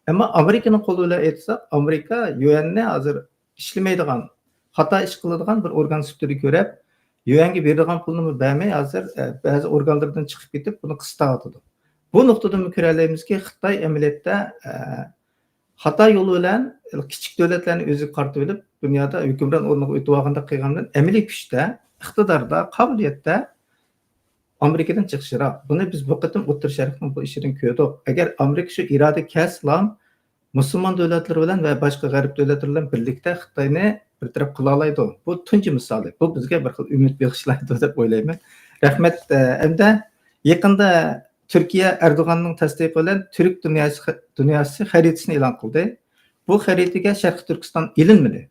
ئەمما ئامېرىكىنىڭ قولى بىلەن ئېيتساق، ئامېرىكا يۈەننى ھازىر ئىشلىمەيدىغان، خاتا ئىش قىلىدىغان بىر ئورگان سۈپىتىدە كۆرۈپ، يۈەنگە بېرىدىغان پۇلنىمۇ بەرمەي، ھازىر، ئە، بەزى ئورگانلىرىدىن چىقىپ كېتىپ، بۇنى قىستاۋاتىدۇ. بۇ نۇقتىدىنمۇ كۆرەلەيمىزكى، خىتاي ئەمەلىيەتتە، ئە، خاتا يول بىلەن كىچىك دۆلەتلەرنى ئۆزىگە قارىتىۋېلىپ، دۇنيادا ھۆكۈمران ئورنىغا ئۆتۈۋالغاندەك قىلغان بىلەن، ئەمەلىي كۈچتە، ئىقتىداردا، قابىلىيەتتە ئامېرىكىدىن چىقىش يىراق. بۇنى بىز بۇ قېتىم ئوتتۇرا شەرقنىڭ بۇ ئىشىدىن كۆردۇق. ئەگەر ئامېرىكا شۇ ئىرادە كەلسىلا، مۇسۇلمان دۆلەتلىرى بىلەن ۋە باشقا غەرب دۆلەتلىرى بىلەن بىرلىكتە خىتاينى بىر تەرەپ قىلالايدۇ. بۇ تۇنجى مىسالى. بۇ بىزگە بىر خىل ئۈمىد بېغىشلايدۇ دەپ ئويلايمەن. رەھمەت. ئە، ئەمدى يېقىندا تۈركىيە ئەردوغاننىڭ تەستىقى بىلەن تۈرك دۇنياسى، دۇنياسى خەرىتىسىنى ئېلان قىلدى. بۇ خەرىتىگە شەرقىي تۈركىستان ئېلىنمىدى.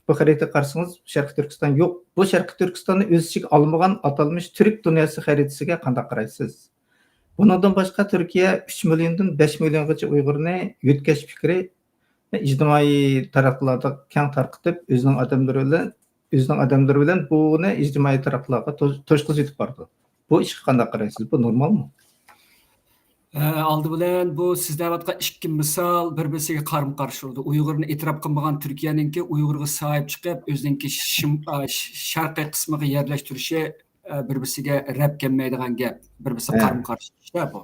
بۇ خەرىتىگە قارىسىڭىز، شەرقىي تۈركىستان يوق. بۇ شەرقىي تۈركىستاننى ئۆز ئىچىگە ئالمىغان ئاتالمىش تۈرك دۇنياسى خەرىتىسىگە قانداق قارايسىز؟ بۇنىڭدىن باشقا، تۈركىيە ئۈچ مىليوندىن بەش مىليونغىچە ئۇيغۇرنى يۆتكەش پىكرى ئىجتىمائىي تاراتقۇلاردا كەڭ تارقىتىپ، ئۆزىنىڭ ئادەملىرى بىلەن، ئۆزىنىڭ ئادەملىرى بىلەن بۇنى ئىجتىمائىي تاراتقۇلارغا تو-، توشقۇزۇۋېتىپ بارىدۇ. بۇ ئىشقا قانداق قارايسىز؟ بۇ نورمالمۇ؟ ئە، ئالدى بىلەن بۇ سىز دەۋاتقان ئىككى مىسال بىر-بىرسىگە قارىمۇ قارشى بولىدۇ. ئۇيغۇرنى ئېتىراپ قىلمىغان تۈركىيەنىڭكى ئۇيغۇرغا ساھىب چىقىپ، ئۆزىنىڭكى شىم-، ئا، ش-، شەرقىي قىسمىغا يەرلەشتۈرۈشى، ئە، بىر-بىرسىگە رەپ كەلمەيدىغان گەپ. بىر-بىرسىگە قارىمۇ قارشى ئىشلار بۇ.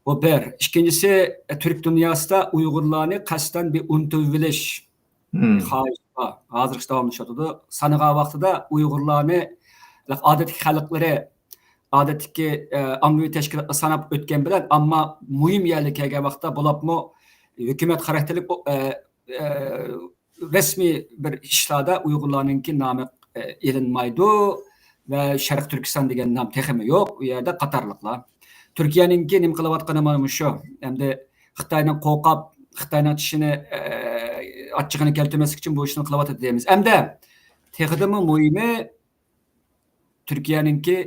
بۇ بىر. ئىككىنچىسى، تۈرك دۇنياسىدا ئۇيغۇرلارنى قەستەن بىر ئۇنتۇۋېلىش خاھىشى بار. ھازىرغىچە داۋاملىشىۋاتىدۇ. سانىغان ۋاقتىدا ئۇيغۇرلارنى ئادەتتىكى خەلقلىرى، ئادەتتىكى، ئە، ئاممىۋى تەشكىلاتلار ساناپ ئۆتكەن بىلەن، ئەمما مۇھىم يەرلەرگە كەلگەن ۋاقىتتا بولۇپمۇ ھۆكۈمەت خاراكتېرلىك، ئە، ئە، رەسمىي بىر ئىشلاردا ئۇيغۇرلارنىڭكى نامى، ئە، ئېلىنمايدۇ ۋە شەرقىي تۈركىستان دېگەن نام تېخىمۇ يوق ئۇ يەردە قاتارلىقلار. تۈركىيەنىڭكى نېمە قىلىۋاتقىنى مانا مۇشۇ. ئەمدى خىتاينىڭ قورقۇپ، خىتاينىڭ چىشىنى، ئە، ئاچچىقىنى كەلتۈرمەسلىك ئۈچۈن بۇ ئىشنى قىلىۋاتىدۇ دەيمىز. ئەمدى تېخىدىمۇ مۇھىمى، تۈركىيەنىڭكى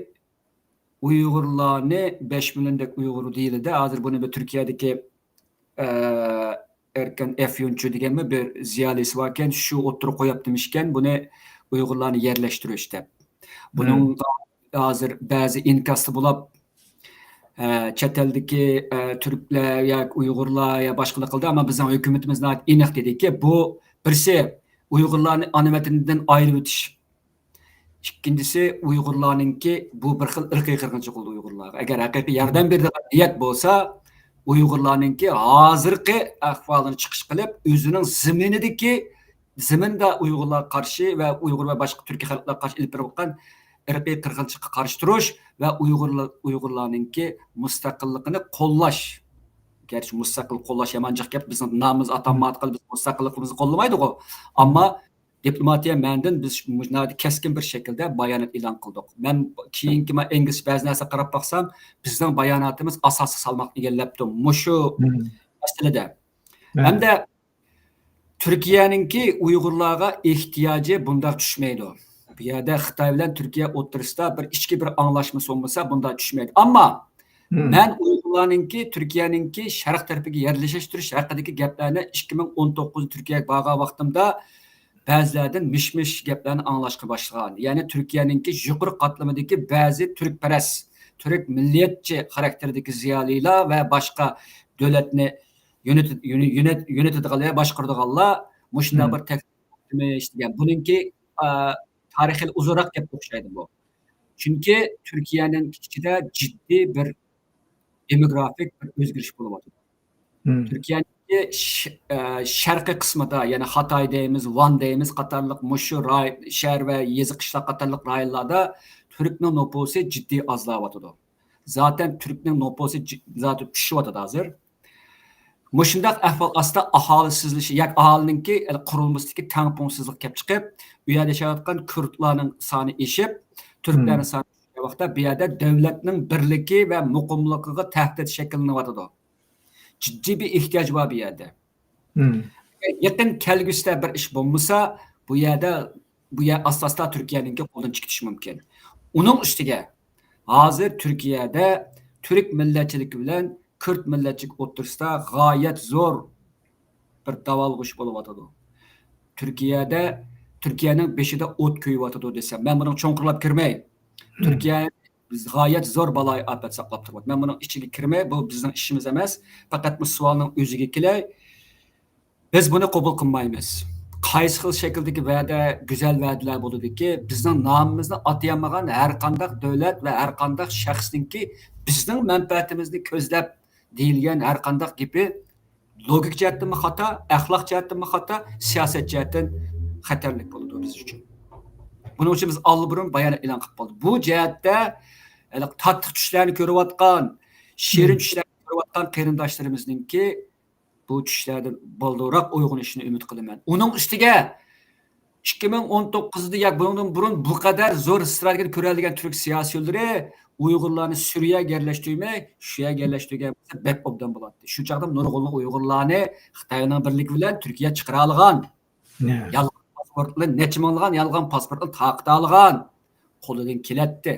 ئۇيغۇرلارنى، بەش مىليوندەك ئۇيغۇر دېيىلدى. ھازىر بۇنى بىر تۈركىيەدىكى، ئە، ئەركان ئەفيونچۇ دېگەنمۇ بىر زىيالىيسى باركەن، شۇ ئوتتۇرىغا قويۇپتىمىشكەن، بۇنى ئۇيغۇرلارنى يەرلەشتۈرۈش دەپ. بۇنىڭغا ھازىر بەزى ئىنكاستا بولۇپ، ئە، چەت ئەلدىكى، ئە، تۈركلەر ياكى ئۇيغۇرلار يا باشقىلار قىلدى، ئەمما بىزنىڭ ھۆكۈمىتىمىز ناھايىتى ئېنىق دېدىكى، بۇ بىرسى ئۇيغۇرلارنى ئانا ۋەتىنىدىن ئايرىۋېتىش. ئىككىنچىسى، ئۇيغۇرلارنىڭكى بۇ بىر خىل ئىرقىي قىرغىنچىلىق بولىدۇ ئۇيغۇرلارغا. ئەگەر ھەقىقىي ياردەم بېرىدىغان نىيەت بولسا، ئۇيغۇرلارنىڭكى ھازىرقى ئەھۋالىنى چىقىش قىلىپ، ئۆزىنىڭ زېمىنىدىكى، زېمىندا ئۇيغۇرلارغا قارشى ۋە ئۇيغۇر ۋە باشقا تۈركىي خەلقلەرگە قارشى ئېلىپ بېرىۋاتقان ئىرقىي قىرغىنچىلىققا قارشى تۇرۇش ۋە ئۇيغۇرلار، ئۇيغۇرلارنىڭكى مۇستەقىللىقىنى قوللاش. گەرچە مۇستەقىل قوللاش يامان جىق گەپ، بىزنىڭ نامىمىز ئاتالمايۋاتقىلى بىز مۇستەقىللىقىمىزنى قوللىمايدىغۇ. ئەمما دىپلوماتىيە مەنىدىن بىز مۇ-، ناھايىتى كەسكىن بىر شەكىلدە بايانات ئېلان قىلدۇق. مەن كېيىنكى ما-، ئىنگلىزچە بەزى نەرسە قاراپ باقسام، بىزنىڭ باياناتىمىز ئاساسلىق سالماق ئىگىلەپتۇ مۇشۇ مەسىلىدە. ھەمدە تۈركىيەنىڭكى ئۇيغۇرلارغا ئېھتىياجى بۇنداق چۈشمەيدۇ. بۇ يەردە خىتاي بىلەن تۈركىيە ئوتتۇرىسىدا بىر ئىچكى بىر ئاڭلاشمىسى بولمىسا، بۇنداق چۈشمەيدۇ. ئەمما مەن ئۇيغۇرلارنىڭكى تۈركىيەنىڭكى شەرق تەرىپىگە يەرلىشەشتۈرۈش ھەققىدىكى گەپلەرنى ئىككى مىڭ ئون توققۇز تۈركىيەگە بارغان ۋاقتىمدا بەزىلەردىن مىش-مىش گەپلەرنى ئاڭلاشقا باشلىغان. يەنى تۈركىيەنىڭكى يۇقىرى قاتلىمىدىكى بەزى تۈركپەرەس، تۈرك مىللەتچى خاراكتېرىدىكى زىيالىيلار ۋە باشقا دۆلەتنى يۆنىتى-، يۆنە-، يۆنەت-، يۆنىتىدىغانلار، باشقۇرىدىغانلار مۇشۇنداق بىر تەكلىپ قىلىپتىمىش دېگەن. بۇنىڭكى، ئا، تارىخى ئۇزۇنراق گەپكە ئوخشايدۇ بۇ. چۈنكى تۈركىيەنىڭ ئىچىدە جىددىي بىر دېموگرافىك بىر ئۆزگىرىش بولۇۋاتىدۇ. تۈركىيەنىڭكى ش-، ئە، شەرقىي قىسمىدا، يەنى خاتاي دەيمىز، ۋان دەيمىز قاتارلىق مۇشۇ راي-، شەھەر ۋە يېزا، قىشلاق قاتارلىق رايونلاردا تۈركنىڭ نوپۇسى جىددىي ئازلاۋاتىدۇ. زاتەن تۈركنىڭ نوپۇسى جى-، زاتەن چۈشۈۋاتىدۇ ھازىر. مۇشۇنداق ئەھۋال ئاستىدا ئاھالىسىزلىشىش ياكى ئاھالىنىڭكى قۇرۇلمىسىدىكى تەڭپۇڭسىزلىق كەپ چىقىپ، ئۇ يەردە ياشاۋاتقان كۇردلارنىڭ سانى ئېشىپ، تۈركلەرنىڭ سانى چۈشكەن ۋاقىتتا بۇ يەردە دۆلەتنىڭ بىرلىكى ۋە مۇقىملىقىغا تەھدىت شەكىللىنىۋاتىدۇ. جىددىي بىر ئېھتىياج بار بۇ يەردە. يېقىن كەلگۈسىدە بىر ئىش بولمىسا، بۇ يەردە، بۇ يەر ئاستا-ئاستا تۈركىيەنىڭكى قولىدىن چىقىشى مۇمكىن. ئۇنىڭ ئۈستىگە ھازىر تۈركىيەدە تۈرك مىللەتچىلىكى بىلەن كۈرد مىللەتچىلىكى ئوتتۇرىسىدا غايەت زور بىر داۋالغۇش بولۇۋاتىدۇ. تۈركىيەدە، تۈركىيەنىڭ بېشىدا ئوت كۆيۈۋاتىدۇ دېسەم، مەن بۇنىڭغا چوڭقۇرلاپ كىرمەي. تۈركىيە بىز غايەت زور بالايىئاپەت ساقلاپ تۇرۇۋاتىدۇ. مەن بۇنىڭ ئىچىگە كىرمەي، بۇ بىزنىڭ ئىشىمىز ئەمەس. پەقەت بۇ سوئالنىڭ ئۆزىگە كېلەي. بىز بۇنى قوبۇل قىلمايمىز. قايسى خىل شەكىلدىكى ۋەدە، گۈزەل ۋەدىلەر بولىدۇكى، بىزنىڭ نامىمىزنى ئاتىيالمىغان ھەر قانداق دۆلەت ۋە ھەر قانداق شەخسنىڭكى بىزنىڭ مەنپەئەتىمىزنى كۆزلەپ دېيىلگەن ھەر قانداق گېپى لوگىكا جەھەتتىنمۇ خاتا، ئەخلاق جەھەتتىنمۇ خاتا، سىياسەت جەھەتتىن خەتەرلىك بولىدۇ بىز ئۈچۈن. بۇنىڭ ئۈچۈن بىز ئاللىبۇرۇن بايانات ئېلان قىلىپ بولدۇق. بۇ جەھەتتە ھېلىقى تاتلىق چۈشلەرنى كۆرۈۋاتقان، شېرىن چۈشلەرنى كۆرۈۋاتقان قېرىنداشلىرىمىزنىڭكى بۇ چۈشلەردىن بالدۇرراق ئويغىنىشىنى ئۈمىد قىلىمەن. ئۇنىڭ ئۈستىگە، ئىككى مىڭ ئون توققۇزدا ياكى بۇنىڭدىن بۇرۇن بۇ قەدەر زور ئىستراتېگىيە كۆرەلىگەن تۈرك سىياسىيونلىرى ئۇيغۇرلارنى سۈرىيەگە يەرلەشتۈرمەي، شۇ يەرگە يەرلەشتۈرگەن بولسا بەك ئوبدان بولاتتى. شۇ چاغدا نۇرغۇنلىغان ئۇيغۇرلارنى خىتاينىڭ بىرلىكى بىلەن تۈركىيە چىقىرالىغان. يالغان پاسپورت بىلەن نەچچە مىڭلىغان يالغان پاسپورتنى تارقىتالىغان. قولىدىن كېلەتتى.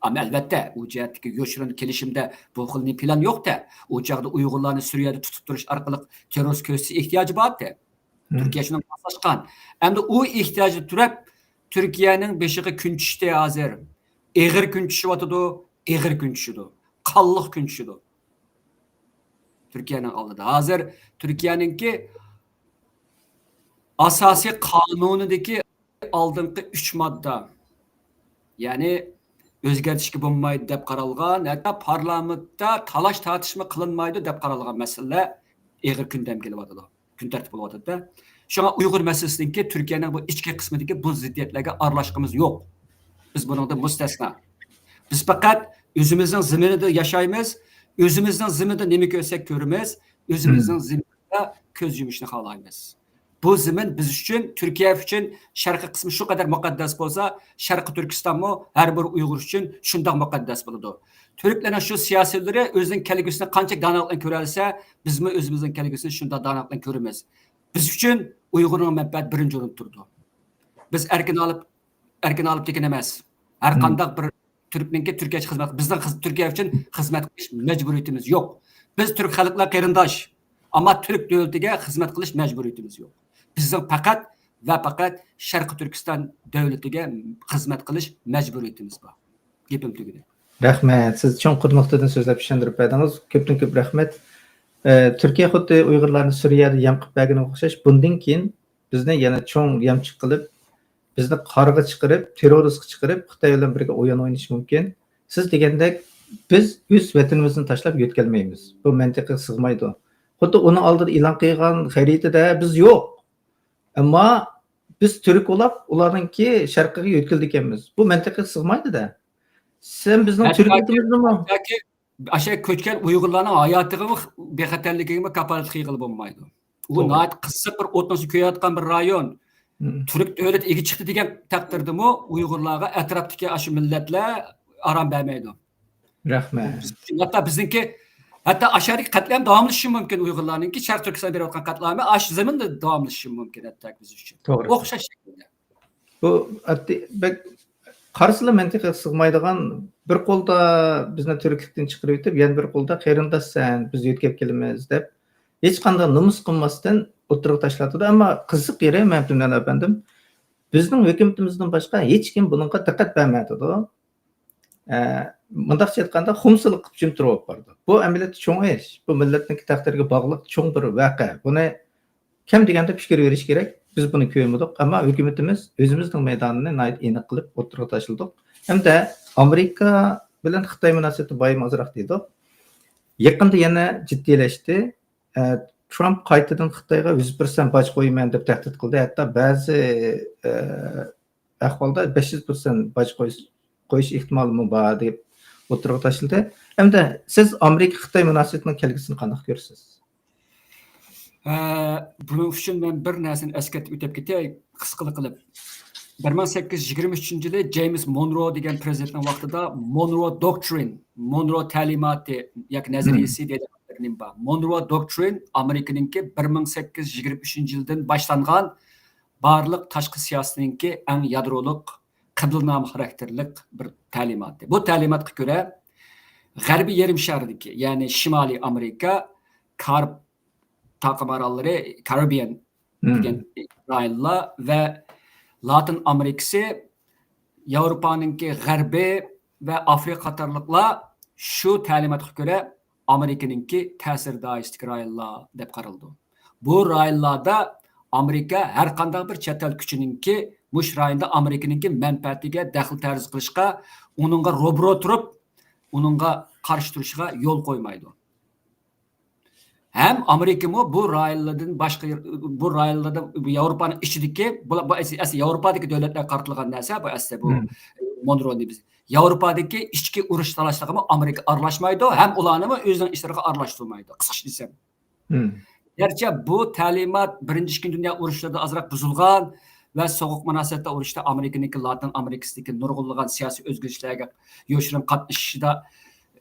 ئەمما ئەلۋەتتە، ئۇ جەھەتتىكى يوشۇرۇن كېلىشىمدە بۇ خىل پىلان يوقتى. ئۇ چاغدا ئۇيغۇرلارنى سۈرىيەدە تۇتۇپ تۇرۇش ئارقىلىق تېررورىست كۆرسىتىش ئېھتىياجى بارتى. تۈركىيە شۇنىڭغا ماسلاشقان. ئەمدى ئۇ ئېھتىياجنى تۈرەپ، تۈركىيەنىڭ بېشىغا كۈن چۈشتى ھازىر. ئېغىر كۈن چۈشۈۋاتىدۇ، ئېغىر كۈن چۈشىدۇ. قانلىق كۈن چۈشىدۇ. تۈركىيەنىڭ ئالدىدا. ھازىر تۈركىيەنىڭكى ئاساسىي قانۇنىدىكى ئالدىنقى ئۈچ ماددا، يەنى ئۆزگەرتىشكە بولمايدۇ دەپ قارالغان، ھەتتا پارلامېنتتا تالاش تارتىشمۇ قىلىنمايدۇ دەپ قارالغان مەسىلىلەر ئېغىر كۈندەمگە كېلىۋاتىدۇ، كۈن تەرتىپ بولۇۋاتىدۇ. شۇڭا ئۇيغۇر مەسىلىسىنىڭكى تۈركىيەنىڭ بۇ ئىچكى قىسمىدىكى بۇ زىددىيەتلەرگە ئارىلاشقىنىمىز يوق. بىز بۇنىڭدىن مۇستەسنا. بىز پەقەت ئۆزىمىزنىڭ زېمىنىدا ياشايمىز، ئۆزىمىزنىڭ زېمىنىدا نېمە كۆرسەك كۆرىمىز، ئۆزىمىزنىڭ زېمىنىدا كۆز يۇمۇشنى خالايمىز. بۇ زېمىن بىز ئۈچۈن، تۈركىيە ئۈچۈن شەرقىي قىسمى شۇ قەدەر مۇقەددەس بولسا، شەرقىي تۈركىستانمۇ ھەر بىر ئۇيغۇر ئۈچۈن شۇنداق مۇقەددەس بولىدۇ. تۈركلەرنىڭ شۇ سىياسىيونلىرى ئۆزىنىڭ كەلگۈسىنى قانچە دانالىقلىق كۆرەلىسە، بىزمۇ ئۆزىمىزنىڭ كەلگۈسىنى شۇنداق دانالىقلىق كۆرىمىز. بىز ئۈچۈن ئۇيغۇرنىڭ مەنپەئەتى بىرىنچى ئورۇندا تۇرىدۇ. بىز ئەركىن ئالىپ، ئەركىن ئالىپ دېگەن ئەمەس. ھەر قانداق بىر تۈركنىڭكى تۈركىيەگە خىزمەت، بىزنىڭ خىز-، تۈركىيە ئۈچۈن خىزمەت قىلىش مەجبۇرىيىتىمىز يوق. بىز تۈرك خەلق بىلەن قېرىنداش، ئەمما تۈرك دۆلىتىگە خىزمەت قىلىش مەجبۇرىيىتىمىز يوق. بىزنىڭ پەقەت ۋە پەقەت شەرقىي تۈركىستان دۆلىتىگە خىزمەت قىلىش مەجبۇرىيىتىمىز بار. گېپىم تۈگىدى. رەھمەت. سىز چوڭقۇر نۇقتىدىن سۆزلەپ چۈشەندۈرۈپ بەردىڭىز. كۆپتىن كۆپ رەھمەت. ئە، تۈركىيە خۇددى ئۇيغۇرلارنى سۈرىيەدە يەم قىلىپ بەرگىنىگە ئوخشاش، بۇندىن كېيىن بىزنى يەنە چوڭ يەمچۈك قىلىپ، بىزنى قارىغا چىقىرىپ، تېررورىستقا چىقىرىپ، خىتاي بىلەن بىرگە ئويۇن ئوينىشى مۇمكىن. سىز دېگەندەك، بىز ئۆز ۋەتىنىمىزنى تاشلاپ يۆتكەلمەيمىز. بۇ مەنتىققە سىغمايدۇ. خۇددى ئۇنىڭ ئالدىدا ئېلان قىلغان خەرىتىدە بىز يوق. ئەمما بىز تۈرك بولاپ، ئۇلارنىڭكى شەرقىگە يۆتكىلىدىكەنمىز. بۇ مەنتىققە سىغمايدۇ-دە. سەن بىزنىڭ تۈركىيىمىزنىمۇ؟ ياكى ئاشۇ كۆچكەن ئۇيغۇرلارنىڭ ھاياتىغىمۇ، بىخەتەرلىكىگىمۇ كاپالەتلىك قىلغىلى بولمايدۇ. ئۇ ناھايىتى قىزىق بىر ئوتنىڭ ئۈستىدە كۆيۈۋاتقان بىر رايون. تۈرك دۆلىتى ئىگە چىقتى دېگەن تەقدىردىمۇ ئۇيغۇرلارغا ئەتراپتىكى ئاشۇ مىللەتلەر ئارام بەرمەيدۇ. رەھمەت. بىز ئۈچۈن، ھەتتا بىزنىڭكى، ھەتتا ئاشۇ يەردىكى قەتلىئام داۋاملىشىشى مۇمكىن، ئۇيغۇرلارنىڭكى شەرقىي تۈركىستاندا بېرىۋاتقان قەتلىئامى ئاشۇ زېمىندا داۋاملىشىشى مۇمكىن، ھەتتا بىز ئۈچۈن. توغرا. ئوخشاش شەكىلدە. بۇ ئاددىي، بەك قارىسىلا مەنتىقىغا سىغمايدىغان، بىر قولدا بىزنى تۈركلۈكتىن چىقىرىۋېتىپ، يەنە بىر قولدا قېرىنداشسەن، بىز يۆتكەپ كېلىمىز دەپ، ھېچقانداق نومۇس قىلماستىن ئوتتۇرىغا تاشلىۋاتىدۇ. ئەمما قىزىق يېرى، مەمتىمىن ئەپەندىم، بىزنىڭ ھۆكۈمىتىمىزدىن باشقا ھېچكىم بۇنىڭغا دىققەت بەرمەيدۇ. ئە، مۇنداقچە ئېيتقاندا، خۇمسىلىق قىلىپ جىم تۇرۇپ بارىدۇ. بۇ ئەمەلىيەتتە چوڭ ئىش. بۇ مىللەتنىڭكى تەقدىرىگە باغلىق چوڭ بىر ۋەقە. بۇنى كەم دېگەندە پىكىر بېرىش كېرەك. بىز بۇنى كۆرمىدۇق، ئەمما ھۆكۈمىتىمىز ئۆزىمىزنىڭ مەيدانىنى ناھايىتى ئېنىق قىلىپ ئوتتۇرىغا تاشلىدۇق. ھەمدە ئامېرىكا بىلەن خىتاي مۇناسىۋىتى بايىمۇ ئازراق دېدۇق. يېقىندا يەنە جىددىيلەشتى. ئە، ترامپ قايتىدىن خىتايغا يۈز پىرسەنت باج قويىمەن دەپ تەھدىت قىلدى. ھەتتا بەزى، ئە، ئەھۋالدا بەش يۈز پىرسەنت باج قويۇش، قويۇش ئېھتىمالىمۇ بار دەپ ئوتتۇرىغا تاشلىدى. ئەمدى سىز ئامېرىكا-خىتاي مۇناسىۋىتىنىڭ كەلگۈسىنى قانداق كۆرىسىز؟ ئە، بۇنىڭ ئۈچۈن مەن بىر نەرسىنى ئەسكەرتىپ ئۆتۈپ كېتەي، قىسقىلا قىلىپ. بىر مىڭ سەككىز يۈز يىگىرمە ئۈچىنچى يىلى جېيمىس مونرو دېگەن پىرېزىدېنتنىڭ ۋاقتىدا مونرو دوكترىن، مونرو تەلىماتى ياكى نەزەرىيىسى دەيدىغان بىر نېمە بار. مونرو دوكترىن ئامېرىكىنىڭكى بىر مىڭ سەككىز يۈز يىگىرمە ئۈچىنچى يىلدىن باشلانغان بارلىق تاشقى سىياسىتىنىڭكى ئەڭ يادرولۇق قىبلىنامە خاراكتېرلىق بىر تەلىماتى. بۇ تەلىماتقا كۆرە، غەربىي يېرىم شارىدىكى، يەنى شىمالىي ئامېرىكا، كارىب تاقىم ئاراللىرى، كارىبىيەن دېگەن رايونلار ۋە لاتىن ئامېرىكىسى، ياۋروپانىڭكى غەربى ۋە ئافرىقا قاتارلىقلار شۇ تەلىماتقا كۆرە ئامېرىكىنىڭكى تەسىر دائىرىسىدىكى رايونلار دەپ قارىلىدۇ. بۇ رايونلاردا ئامېرىكا ھەر قانداق بىر چەت ئەل كۈچىنىڭكى مۇشۇ رايوندا ئامېرىكىنىڭكى مەنپەئەتىگە دەخلى تەرۇز قىلىشقا، ئۇنىڭغا روبىرو تۇرۇپ، ئۇنىڭغا قارشى تۇرۇشىغا يول قويمايدۇ. ھەم ئامېرىكىمۇ بۇ رايونلاردىن باشقا، بۇ رايونلاردا، بۇ ياۋروپانىڭ ئىچىدىكى، بۇ، بۇ ئەس-، ئەسلى ياۋروپادىكى دۆلەتلەرگە قارىتىلغان نەرسە، بۇ ئەسلى بۇ مونرونى بىز ياۋروپادىكى ئىچكى ئۇرۇش تالاشلىرىغىمۇ ئامېرىكا ئارىلاشمايدۇ، ھەم ئۇلارنىمۇ ئۆزىنىڭ ئىشلىرىغا ئارىلاشتۇرمايدۇ، قىسقىچە دېسەم. گەرچە بۇ تەلىمات بىرىنچى، ئىككىنچى دۇنيا ئۇرۇشلىرىدا ئازراق بۇزۇلغان، ۋە سوغۇق مۇناسىۋەتلەر ئۇرۇشىدا ئامېرىكىنىڭكى لاتىن ئامېرىكىسىدىكى نۇرغۇنلىغان سىياسىي ئۆزگىرىشلەرگە يوشۇرۇن قاتنىشىشىدا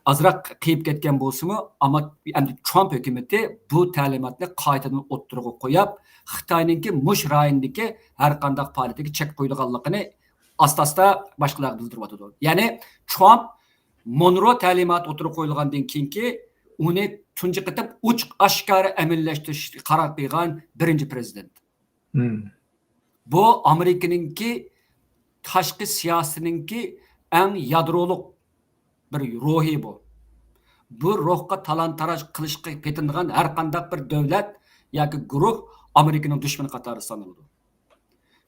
ئازراق قېيىپ كەتكەن بولسىمۇ، ئەمما ئەمدى ترامپ ھۆكۈمىتى بۇ تەلىماتنى قايتىدىن ئوتتۇرىغا قويۇپ، خىتاينىڭكى مۇشۇ رايوندىكى ھەر قانداق پائالىيىتىگە چەك قويىدىغانلىقىنى ئاستا-ئاستا باشقىلارغا بىلدۈرۈۋاتىدۇ. يەنى ترامپ مونرو تەلىماتى ئوتتۇرىغا قويۇلغاندىن كېيىنكى ئۇنى تۇنجى قېتىم ئوچۇق ئاشكارا ئەمەلىيلەشتۈرۈشكە قارار قىلغان بىرىنچى پرېزىدېنت. بۇ ئامېرىكىنىڭكى تاشقى سىياسىتىنىڭكى ئەڭ يادرولۇق بىر روھى بۇ. بۇ روھقا تالان-تاراج قىلىشقا پېتىنىدىغان ھەر قانداق بىر دۆلەت ياكى گۇرۇھ ئامېرىكىنىڭ دۈشمىنى قاتارىدا سانىلىدۇ.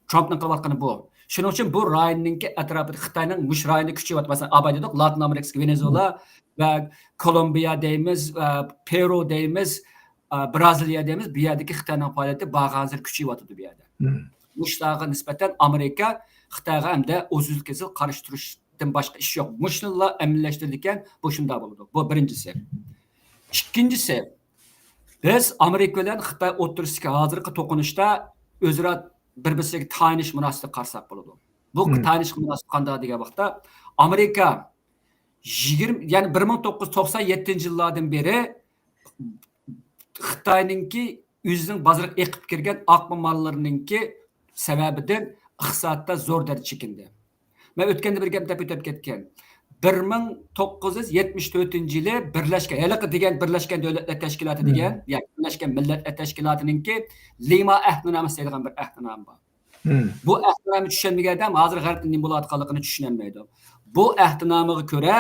ترامپنىڭ قىلىۋاتقىنى بۇ. شۇنىڭ ئۈچۈن بۇ رايوننىڭكى ئەتراپىدا خىتاينىڭ مۇشۇ رايوندا كۈچىيىۋاتىدۇ. مەسىلەن، ئاباي دېدۇق، لاتىن ئامېرىكىسىدىكى ۋېنېزۇېلا ۋە كولومبىيە دەيمىز، ۋە پېرۇ دەيمىز، ئە، برازىلىيە دەيمىز، بۇ يەردىكى خىتاينىڭ پائالىيىتى بارغانسېرى كۈچىيىۋاتىدۇ بۇ يەردە. مۇشۇلارغا نىسبەتەن ئامېرىكا خىتايغا ئەمدى ئۇزۇل-كېسىل قارشى تۇرۇشتىن باشقا ئىش يوق. مۇشۇنىلا ئەمەلىيلەشتۈرىدىكەن، بۇ شۇنداق بولىدۇ. بۇ بىرىنچىسى. ئىككىنچىسى، بىز ئامېرىكا بىلەن خىتاي ئوتتۇرىسىدىكى ھازىرقى توقۇنۇشتا ئۆزئارا بىر-بىرسىگە تايىنىش مۇناسىۋىتىگە قارىساق بولىدۇ. بۇ تايىنىش مۇناسىۋىتى قانداق دېگەن ۋاقىتتا، ئامېرىكا يىگىرمە، يەنى بىر مىڭ توققۇز يۈز توقسان يەتتىنچى يىللاردىن بېرى خىتاينىڭكى ئۆزىنىڭ بازىرىغا ئېقىپ كىرگەن ئاقما ماللىرىنىڭكى سەۋەبىدىن ئىقتىسادتا زور دەرىجىدە چېكىندى. مەن ئۆتكەندە بىر گەپ دەپ ئۆتۈپ كەتكەن. بىر مىڭ توققۇز يۈز يەتمىش تۆتىنچى يىلى بىرلەشكەن، ھېلىقى دېگەن بىرلەشكەن دۆلەتلەر تەشكىلاتى دېگەن، ياكى بىرلەشكەن مىللەتلەر تەشكىلاتىنىڭكى لىما ئەھدىنامىسى دەيدىغان بىر ئەھدىنامە بار. بۇ ئەھدىنامە چۈشەنمىگەن ئادەم ھازىر غەربتە نېمە بولۇۋاتقانلىقىنى چۈشىنەلمەيدۇ. بۇ ئەھدىنامىغا كۆرە،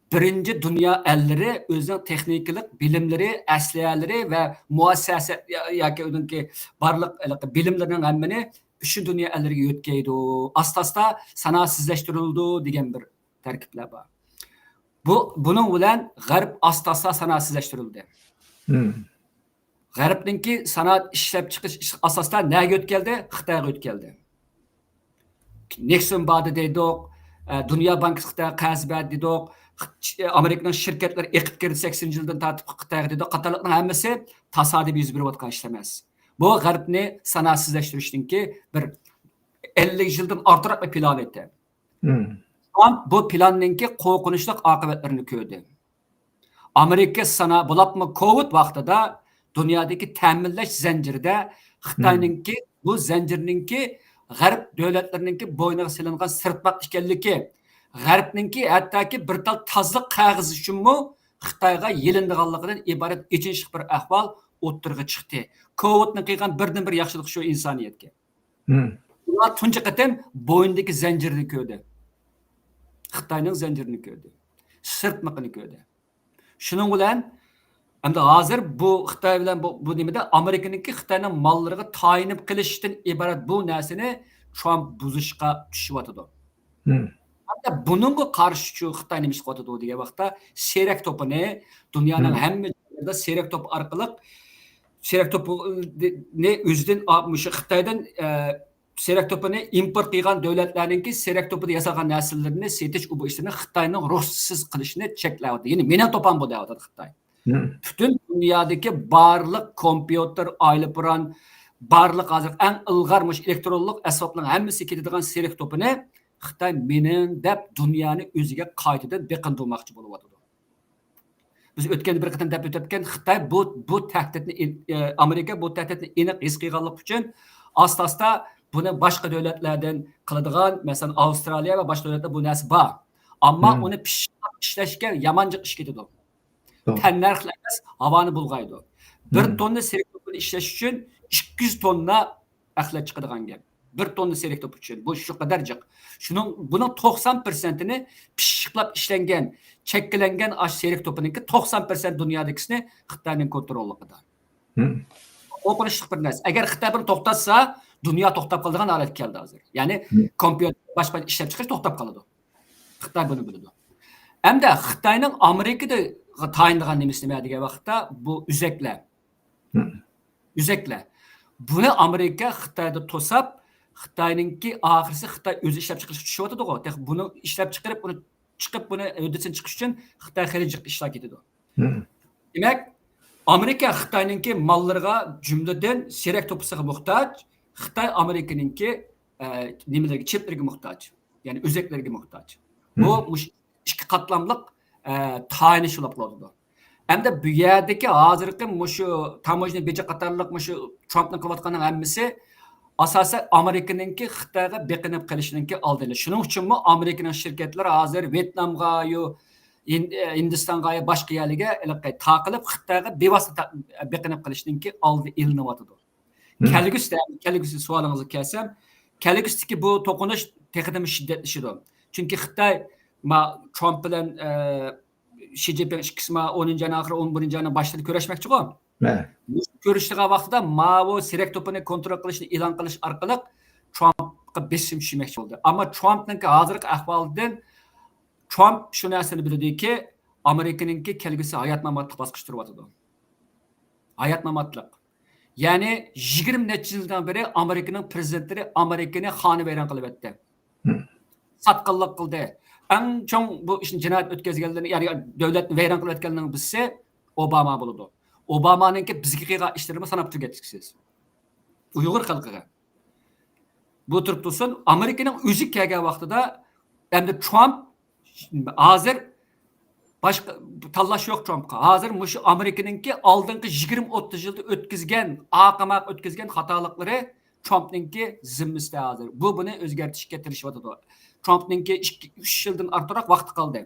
بىرىنچى دۇنيا ئەللىرى ئۆزىنىڭ تېخنىكىلىق بىلىملىرى، ئەسلىھەلىرى ۋە مۇئەسسەسە يا-، ياكى ئۇنىڭكى بارلىق ھېلىقى بىلىملىرىنىڭ ھەممىنى ئۈچىنچى دۇنيا ئەللىرىگە يۆتكەيدۇ، ئاستا-ئاستا سانائەتسىزلەشتۈرۈلىدۇ دېگەن بىر تەركىبلەر بار. بۇ، بۇنىڭ بىلەن غەرب ئاستا-ئاستا سانائەتسىزلەشتۈرۈلدى. غەربنىڭكى سانائەت ئىشلەپچىقىرىش ئاساستا نەگە يۆتكەلدى؟ خىتايغا يۆتكەلدى. نېكسون باردا دېدۇق، ئە، دۇنيا بانكىسى خىتايغا قەرز بەردى دېدۇق، خىت-، ئامېرىكىنىڭ شىركەتلىرى ئېقىپ كىردى سەكسىنىنچى يىلدىن تارتىپ خىتايغا دېدۇق، قاتارلىقنىڭ ھەممىسى تاسادىپىي يۈز بېرىۋاتقان ئىش ئەمەس. بۇ غەربنى سانائەتسىزلەشتۈرۈشنىڭكى بىر ئەللىك يىلدىن ئارتۇقراق بىر پىلان ئىدى. ترامپ بۇ پىلاننىڭكى قورقۇنچلۇق ئاقىۋەتلىرىنى كۆردى. ئامېرىكا سانا-، بولۇپمۇ كوۋىد ۋاقتىدا دۇنيادىكى تەمىنلەش زەنجىرىدە خىتاينىڭكى، بۇ زەنجىرنىڭكى غەرب دۆلەتلىرىنىڭكى بوينىغا سېلىنغان سىرتماق ئىكەنلىكى، غەربنىڭكى ھەتتاكى بىر تال تازىلىق قەغىزى ئۈچۈنمۇ خىتايغا يېلىنىدىغانلىقىدىن ئىبارەت ئېچىنىشلىق بىر ئەھۋال ئوتتۇرىغا چىقتى. كوۋىدنىڭ قىلغان بىردىنبىر ياخشىلىقى شۇ ئىنسانىيەتكە. ئۇلار تۇنجى قېتىم بوينىدىكى زەنجىرنى كۆردى. خىتاينىڭ زەنجىرىنى كۆردى. سىرتمىقىنى كۆردى. شۇنىڭ بىلەن ئەمدى ھازىر بۇ خىتاي بىلەن بۇ، بۇ نېمىدە ئامېرىكىنىڭكى خىتاينىڭ ماللىرىغا تايىنىپ قېلىشتىن ئىبارەت بۇ نەرسىنى ترامپ بۇزۇشقا چۈشۈۋاتىدۇ. ھەتتا بۇنىڭغا قارشى شۇ خىتاي نېمە ئىش قىلىۋاتىدۇ دېگەن ۋاقىتتا، سېرەك توپىنى دۇنيانىڭ ھەممە جايلىرىدا سېرەك توپى ئارقىلىق سېرەك توپىنى ئۆزىدىن، ئا، مۇشۇ خىتايدىن، ئە، سېرەك توپىنى ئىمپورت قىلغان دۆلەتلەرنىڭكى سېرەك توپىدا ياسالغان نەرسىلىرىنى سېتىش، ئۇ بۇ ئىشلارنى خىتاينىڭ رۇخسىتىسىز قىلىشىنى چەكلەۋاتىدۇ. يەنى مېنىڭ توپام بۇ دەۋاتىدۇ خىتاي. پۈتۈن دۇنيادىكى بارلىق كومپيۇتېر، ئايروپىلان، بارلىق ھازىر ئەڭ ئىلغار مۇشۇ ئېلېكترونلۇق ئەسۋابلارنىڭ ھەممىسى كېتىدىغان سېرەك توپىنى خىتاي مېنىڭ دەپ دۇنيانى ئۆزىگە قايتىدىن بېقىندۇرماقچى بولۇۋاتىدۇ. بىز ئۆتكەندە بىر قېتىم دەپ ئۆتۈپكەن، خىتاي بۇ، بۇ تەھدىتنى ئېن-، ئە، ئامېرىكا بۇ تەھدىتنى ئېنىق ھېس قىلغانلىقى ئۈچۈن ئاستا-ئاستا بۇنى باشقا دۆلەتلەردىن قىلىدىغان، مەسىلەن، ئاۋسترالىيە ۋە باشقا دۆلەتلەردە بۇ نەرسە بار. ئەمما ئۇنى پىششىقلاپ ئىشلەشكە يامان جىق ئىش كېتىدۇ. تەننەرخلەر ئەمەس، ھاۋانى بۇلغايدۇ. بىر توننا سېرىك توپىنى ئىشلەش ئۈچۈن ئىككى يۈز توننا ئەخلەت چىقىدىغان گەپ. بىر توننا سېرىك توپى ئۈچۈن. بۇ شۇ قەدەر جىق. شۇنىڭ، بۇنىڭ توقسان پىرسەنتىنى پىششىقلاپ ئىشلەنگەن، چەككىلەنگەن ئاشۇ سېرىك توپىنىڭكى توقسان پىرسەنت دۇنيادىكىسىنى خىتاينىڭ كونتروللۇقىدا. قورقۇنچلۇق بىر نەرسە. ئەگەر خىتاي بۇنى توختاتسا، دۇنيا توختاپ قالىدىغان ھالەتكە كەلدى ھازىر. يەنى كومپيۇتېر، باشقا ئىشلەپچىقىرىش توختاپ قالىدۇ. خىتاي بۇنى بىلىدۇ. ئەمدى خىتاينىڭ ئامېرىكىدا تايىنىدىغان نېمىسى نېمە دېگەن ۋاقىتتا، بۇ ئۆزەكلەر. ئۆزەكلەر. بۇنى ئامېرىكا خىتايدا توساپ، خىتاينىڭكى ئاخىرسى خىتاي ئۆزى ئىشلەپچىقىرىشقا چۈشۈۋاتىدىغۇ. تېخى بۇنى ئىشلەپچىقىرىپ، ئۇنى چىقىپ، بۇنى ھۆددىسىنى چىقىش ئۈچۈن خىتاي خېلى جىق ئىشلار كېتىدۇ. دېمەك، ئامېرىكا خىتاينىڭكى ماللىرىغا، جۈملىدىن سېرەك توپىسىغا موھتاج، خىتاي ئامېرىكىنىڭكى، ئە، نېمىلەرگە، چىپلىرىگە موھتاج، يەنى ئۆزەكلەرگە موھتاج. بۇ مم. مۇشۇ ئىككى قاتلاملىق، ئە، تايىنىش بولۇپ قالىدۇ. ئەمدى بۇ يەردىكى ھازىرقى مۇشۇ تاموژنا بېجى قاتارلىق مۇشۇ ترامپنىڭ قىلىۋاتقاننىڭ ھەممىسى ئاساسەن ئامېرىكىنىڭكى خىتايغا بېقىنىپ قېلىشنىڭكى ئالدى ئېلىش. شۇنىڭ ئۈچۈنمۇ ئامېرىكىنىڭ شىركەتلىرى ھازىر ۋيېتنامغا، يو-، ھىن-، ھىندىستانغا، يا باشقا يەرلەرگە ھېلىقى تارقىلىپ خىتايغا بىۋاسىتە تا-، بېقىنىپ قېلىشنىڭكى ئالدى ئېلىنىۋاتىدۇ. مم. كەلگۈسىدە، كەلگۈسى سوئالىڭىزغا كەلسەم، كەلگۈسىدىكى بۇ توقۇنۇش تېخىدىمۇ شىددەتلىشىدۇ. چۈنكى خىتاي ما-، ترامپ بىلەن، ئە، شى جىنپىڭ ئىككىسى ما ئونىنچى ئاينىڭ ئاخىرى، ئون بىرىنچى ئاينىڭ باشلىرىدا كۆرۈشمەكچىغۇ. ھە. مۇشۇ كۆرۈشىدىغان ۋاقتىدا ماۋۇ سېرەك توپىنى كونترول قىلىشنى ئېلان قىلىش ئارقىلىق ترامپقا بېسىم چۈشمەكچى بولدى. ئەمما ترامپنىڭكى ھازىرقى ئەھۋالىدىن ترامپ شۇ نەرسىنى بىلىدۇكى، ئامېرىكىنىڭكى كەلگۈسى ھايات-ماماتلىق باسقۇچ تۇرۇۋاتىدۇ. ھايات-ماماتلىق. يەنى يىگىرمە نەچچە يىلدىن بېرى ئامېرىكىنىڭ پرېزىدېنتلىرى ئامېرىكىنى خانىۋەيران قىلىۋەتتى. مم. ساتقىنلىق قىلدى. ئەڭ چوڭ بۇ ئىشنى جىنايەت ئۆتكۈزگەنلىرىنى، يەنى دۆلەتنى ۋەيران قىلىۋەتكەنلەرنىڭ بىرسى ئوباما بولىدۇ. ئوبامانىڭكى بىزگە قىلغان ئىشلىرىمۇ ساناپ تۈگەتكۈسىز. ئۇيغۇر خەلقىگە. بۇ تۇرۇپ تۇرسۇن، ئامېرىكىنىڭ ئۆزى كەلگەن ۋاقتىدا، ئەمدى ترامپ ھازىر باشقا تاللاش يوق ترامپقا. ھازىر مۇشۇ ئامېرىكىنىڭكى ئالدىنقى يىگىرمە ئوتتۇز يىلدا ئۆتكۈزگەن، ئاقىماق ئۆتكۈزگەن خاتالىقلىرى ترامپنىڭكى زىممىسىدە ھازىر. بۇ بۇنى ئۆزگەرتىشكە تىرىشىۋاتىدۇ. ترامپنىڭكى ئىككى، ئۈچ يىلدىن ئارتۇقراق ۋاقتى قالدى.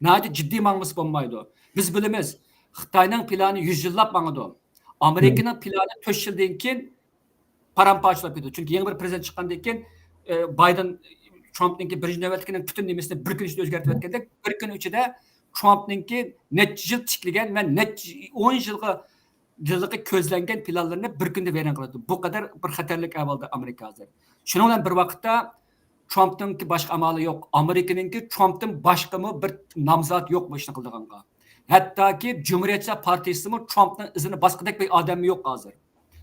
ناھايىتى جىددىي ماڭمىسا بولمايدۇ. بىز بىلىمىز، خىتاينىڭ پىلانى يۈز يىللاپ ماڭىدۇ. ئامېرىكىنىڭ پىلانى تۆت يىلدىن كېيىن پارام-پارچە بولۇپ كېتىدۇ. چۈنكى يېڭى بىر پرېزىدېنت چىققاندىن كېيىن، ئە، بايدېن، ترامپنىڭكى بىرىنچى نۆۋەتتىكىنىڭ پۈتۈن نېمىسىنى بىر كۈن ئىچىدە ئۆزگەرتىۋەتكەندەك، بىر كۈن ئىچىدە ترامپنىڭكى نەچچە يىل تىكلىگەن ۋە نەچچە ئون يىلغا، يىللىقى كۆزلەنگەن پىلانلىرىنى بىر كۈندە ۋەيران قىلىدۇ. بۇ قەدەر بىر خەتەرلىك ئەھۋالدا ئامېرىكا ھازىر. شۇنىڭ بىلەن بىر ۋاقىتتا، ترامپنىڭكى باشقا ئامالى يوق. ئامېرىكىنىڭكى ترامپتىن باشقىمۇ بىر نامزات يوق بۇ ئىشنى قىلىدىغانغا. ھەتتاكى جۇمھۇرىيەتچىلەر پارتىيىسىمۇ ترامپنىڭ ئىزىنى باسقۇدەك بىر ئادەممۇ يوق ھازىر.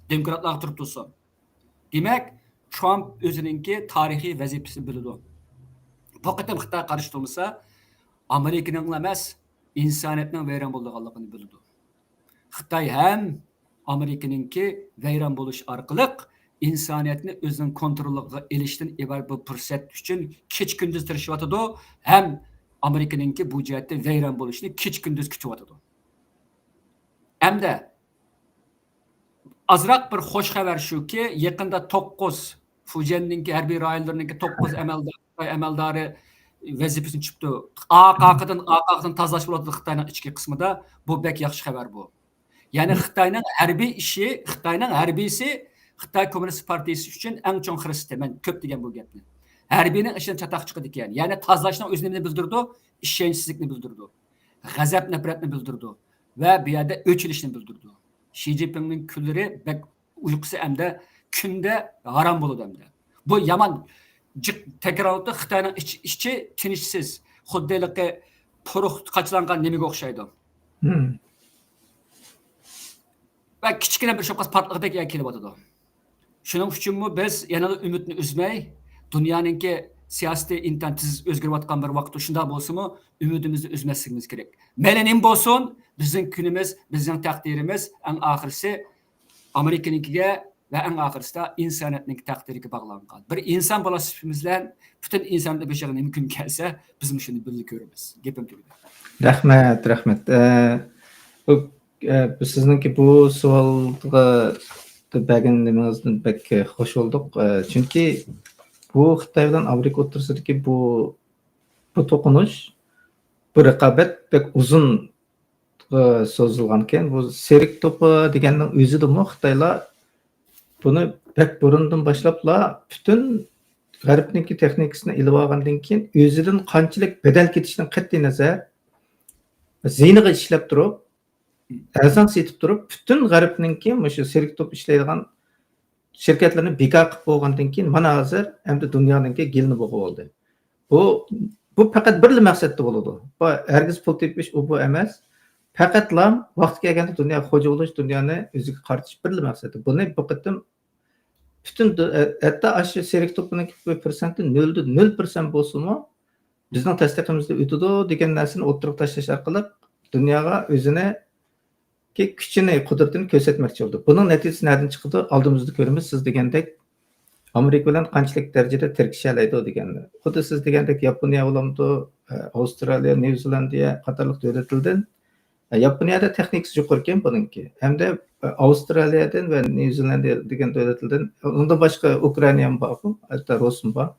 دېموكراتلارغا تۇرۇپ تۇرسۇن. دېمەك، ترامپ ئۆزىنىڭكى تارىخىي ۋەزىپىسىنى بىلىدۇ. بۇ قېتىم خىتاي قارشى تۇرمىسا، ئامېرىكىنىڭلا ئەمەس، ئىنسانىيەتنىڭ ۋەيران بولىدىغانلىقىنى بىلىدۇ. خىتاي ھەم ئامېرىكىنىڭكى ۋەيران بولۇش ئارقىلىق ئىنسانىيەتنى ئۆزىنىڭ كونترولىغا ئېلىشتىن ئىبارەت بۇ پۇرسەت ئۈچۈن كېچە-كۈندۈز تىرىشىۋاتىدۇ ھەم ئامېرىكىنىڭكى بۇ جەھەتتە ۋەيران بولۇشىنى كېچە-كۈندۈز كۈتۈۋاتىدۇ. ئەمدى ئازراق بىر خوش خەۋەر شۇكى، يېقىندا توققۇز، فۇجيەننىڭكى ھەربىي رايونلىرىنىڭكى توققۇز ئەمەلدار، خىتاي ئەمەلدارى ۋەزىپىسىنى چۈشۈپتۇ. ئارقا-ئارقىدىن، ئارقا-ئارقىدىن تازىلاش بولۇۋاتىدۇ خىتاينىڭ ئىچكى قىسمىدا. بۇ بەك ياخشى خەۋەر بۇ. يەنى خىتاينىڭ ھەربىي ئىشى، خىتاينىڭ ھەربىيسى خىتاي كوممۇنىست پارتىيىسى ئۈچۈن ئەڭ چوڭ خىرىستى. مەن كۆپ دېگەن بۇ گەپنى. ھەربىينىڭ ئىشىدىن چاتاق چىقىدىكەن. يەنى تازىلاشنىڭ ئۆزى نېمىنى بىلدۈرىدۇ؟ ئىشەنچسىزلىكنى بىلدۈرىدۇ. غەزەپ-نەپرەتنى بىلدۈرىدۇ. ۋە بۇ يەردە ئۆچ ئېلىشنى بىلدۈرىدۇ. شى جىنپىڭنىڭ كۈنلىرى بەك ئۇيقۇسى ئەمدى كۈندە ھارام بولىدۇ ئەمدى. بۇ يامان جىق تەكرارلىنىپ، خىتاينىڭ ئىچ-، ئىچى تىنچسىز، خۇددى ھېلىقى پۇرۇق قاچىلانغان نېمىگە ئوخشايدۇ. مم. ۋە كىچىككىنە بىر شوققاس پارتلىقىدەك كېلىۋاتىدۇ. شۇنىڭ ئۈچۈنمۇ بىز يەنىلا ئۈمىدنى ئۈزمەي، دۇنيانىڭكى سىياسىتى ئىنتايىن تېز ئۆزگىرىۋاتقان بىر ۋاقىتتا، شۇنداق بولسىمۇ ئۈمىدىمىزنى ئۈزمەسلىكىمىز كېرەك. مەيلى نېمە بولسۇن، بىزنىڭ كۈنىمىز، بىزنىڭ تەقدىرىمىز ئەڭ ئاخىرسى ئامېرىكىنىڭكىگە ۋە ئەڭ ئاخىرسىدا ئىنسانىيەتنىڭ تەقدىرىگە باغلانغان. بىر ئىنسان بولۇش سۈپىتىمىز بىلەن پۈتۈن ئىنسانىيەتنىڭ بېشىغا نېمە كۈن كەلسە، بىزمۇ شۇنى بىللە كۆرىمىز. گېپىم تۈگىدى. رەھمەت، رەھمەت. ئە، بۇ، ئە، بۇ سىزنىڭكى بۇ سوئالغا بەرگەن نېمىڭىزدىن بەك خوش بولدۇق. ئە، چۈنكى بۇ خىتاي بىلەن ئامېرىكا ئوتتۇرىسىدىكى بۇ، بۇ توقۇنۇش، بۇ رىقابەت بەك ئۇزۇن سوزۇلغانكەن. بۇ سېرك توپى دېگەننىڭ ئۆزىدىمۇ خىتايلار بۇنى بەك بۇرۇندىن باشلاپلا پۈتۈن غەربنىڭكى تېخنىكىسىنى ئېلىۋالغاندىن كېيىن، ئۆزىدىن قانچىلىك بەدەل كېتىشىدىن قەتئىينەزەر، زىيىنىغا ئىشلەپ تۇرۇپ، ئەرزان سېتىپ تۇرۇپ، پۈتۈن غەربنىڭكى مۇشۇ سېرك توپ ئىشلەيدىغان شىركەتلىرىنى بىكار قىلىپ بولغاندىن كېيىن، مانا ھازىر ئەمدى دۇنيانىڭكى گېلىنى بولغىلى بولدى. بۇ، بۇ پەقەت بىرلا مەقسەتتە بولىدۇ. بۇ ھەرگىز پۇل تېپىش، ئۇ بۇ ئەمەس. پەقەتلا ۋاقتى كەلگەندە دۇنياغا خوجا بولۇش، دۇنيانى ئۆزىگە قارىتىش بىرلا مەقسەتتە. بۇنى بۇ قېتىم پۈتۈن دۇ-، ھەتتا ئاشۇ سېرك توپىنىڭكى بىر پىرسەنتى نۆلدە نۆل پىرسەنت بولسىمۇ، بىزنىڭ تەستىقىمىزدا ئۆتىدۇ دېگەن نەرسىنى ئوتتۇرىغا تاشلاش ئارقىلىق دۇنياغا ئۆزىنى كۈچىنى، قۇدرىتىنى كۆرسەتمەكچى بولدى. بۇنىڭ نەتىجىسى نەدىن چىقىدۇ؟ ئالدىمىزدا كۆرىمىز، سىز دېگەندەك ئامېرىكا بىلەن قانچىلىك دەرىجىدە تىركىشەلەيدۇ دېگەننى. خۇددى سىز دېگەندەك ياپونىيە بولامدۇ، ئاۋسترالىيە، نيۇ زېلاندىيە قاتارلىق دۆلەتلەردىن، ياپونىيەدە تېخنىكىسى يۇقىرىكەن بۇنىڭكى. ھەمدە ئاۋسترالىيەدىن ۋە نيۇ زېلاندىيە دېگەن دۆلەتلەردىن، ئۇندىن باشقا ئۇكرائىنام بارغۇ، ھەتتا روسمۇ بار.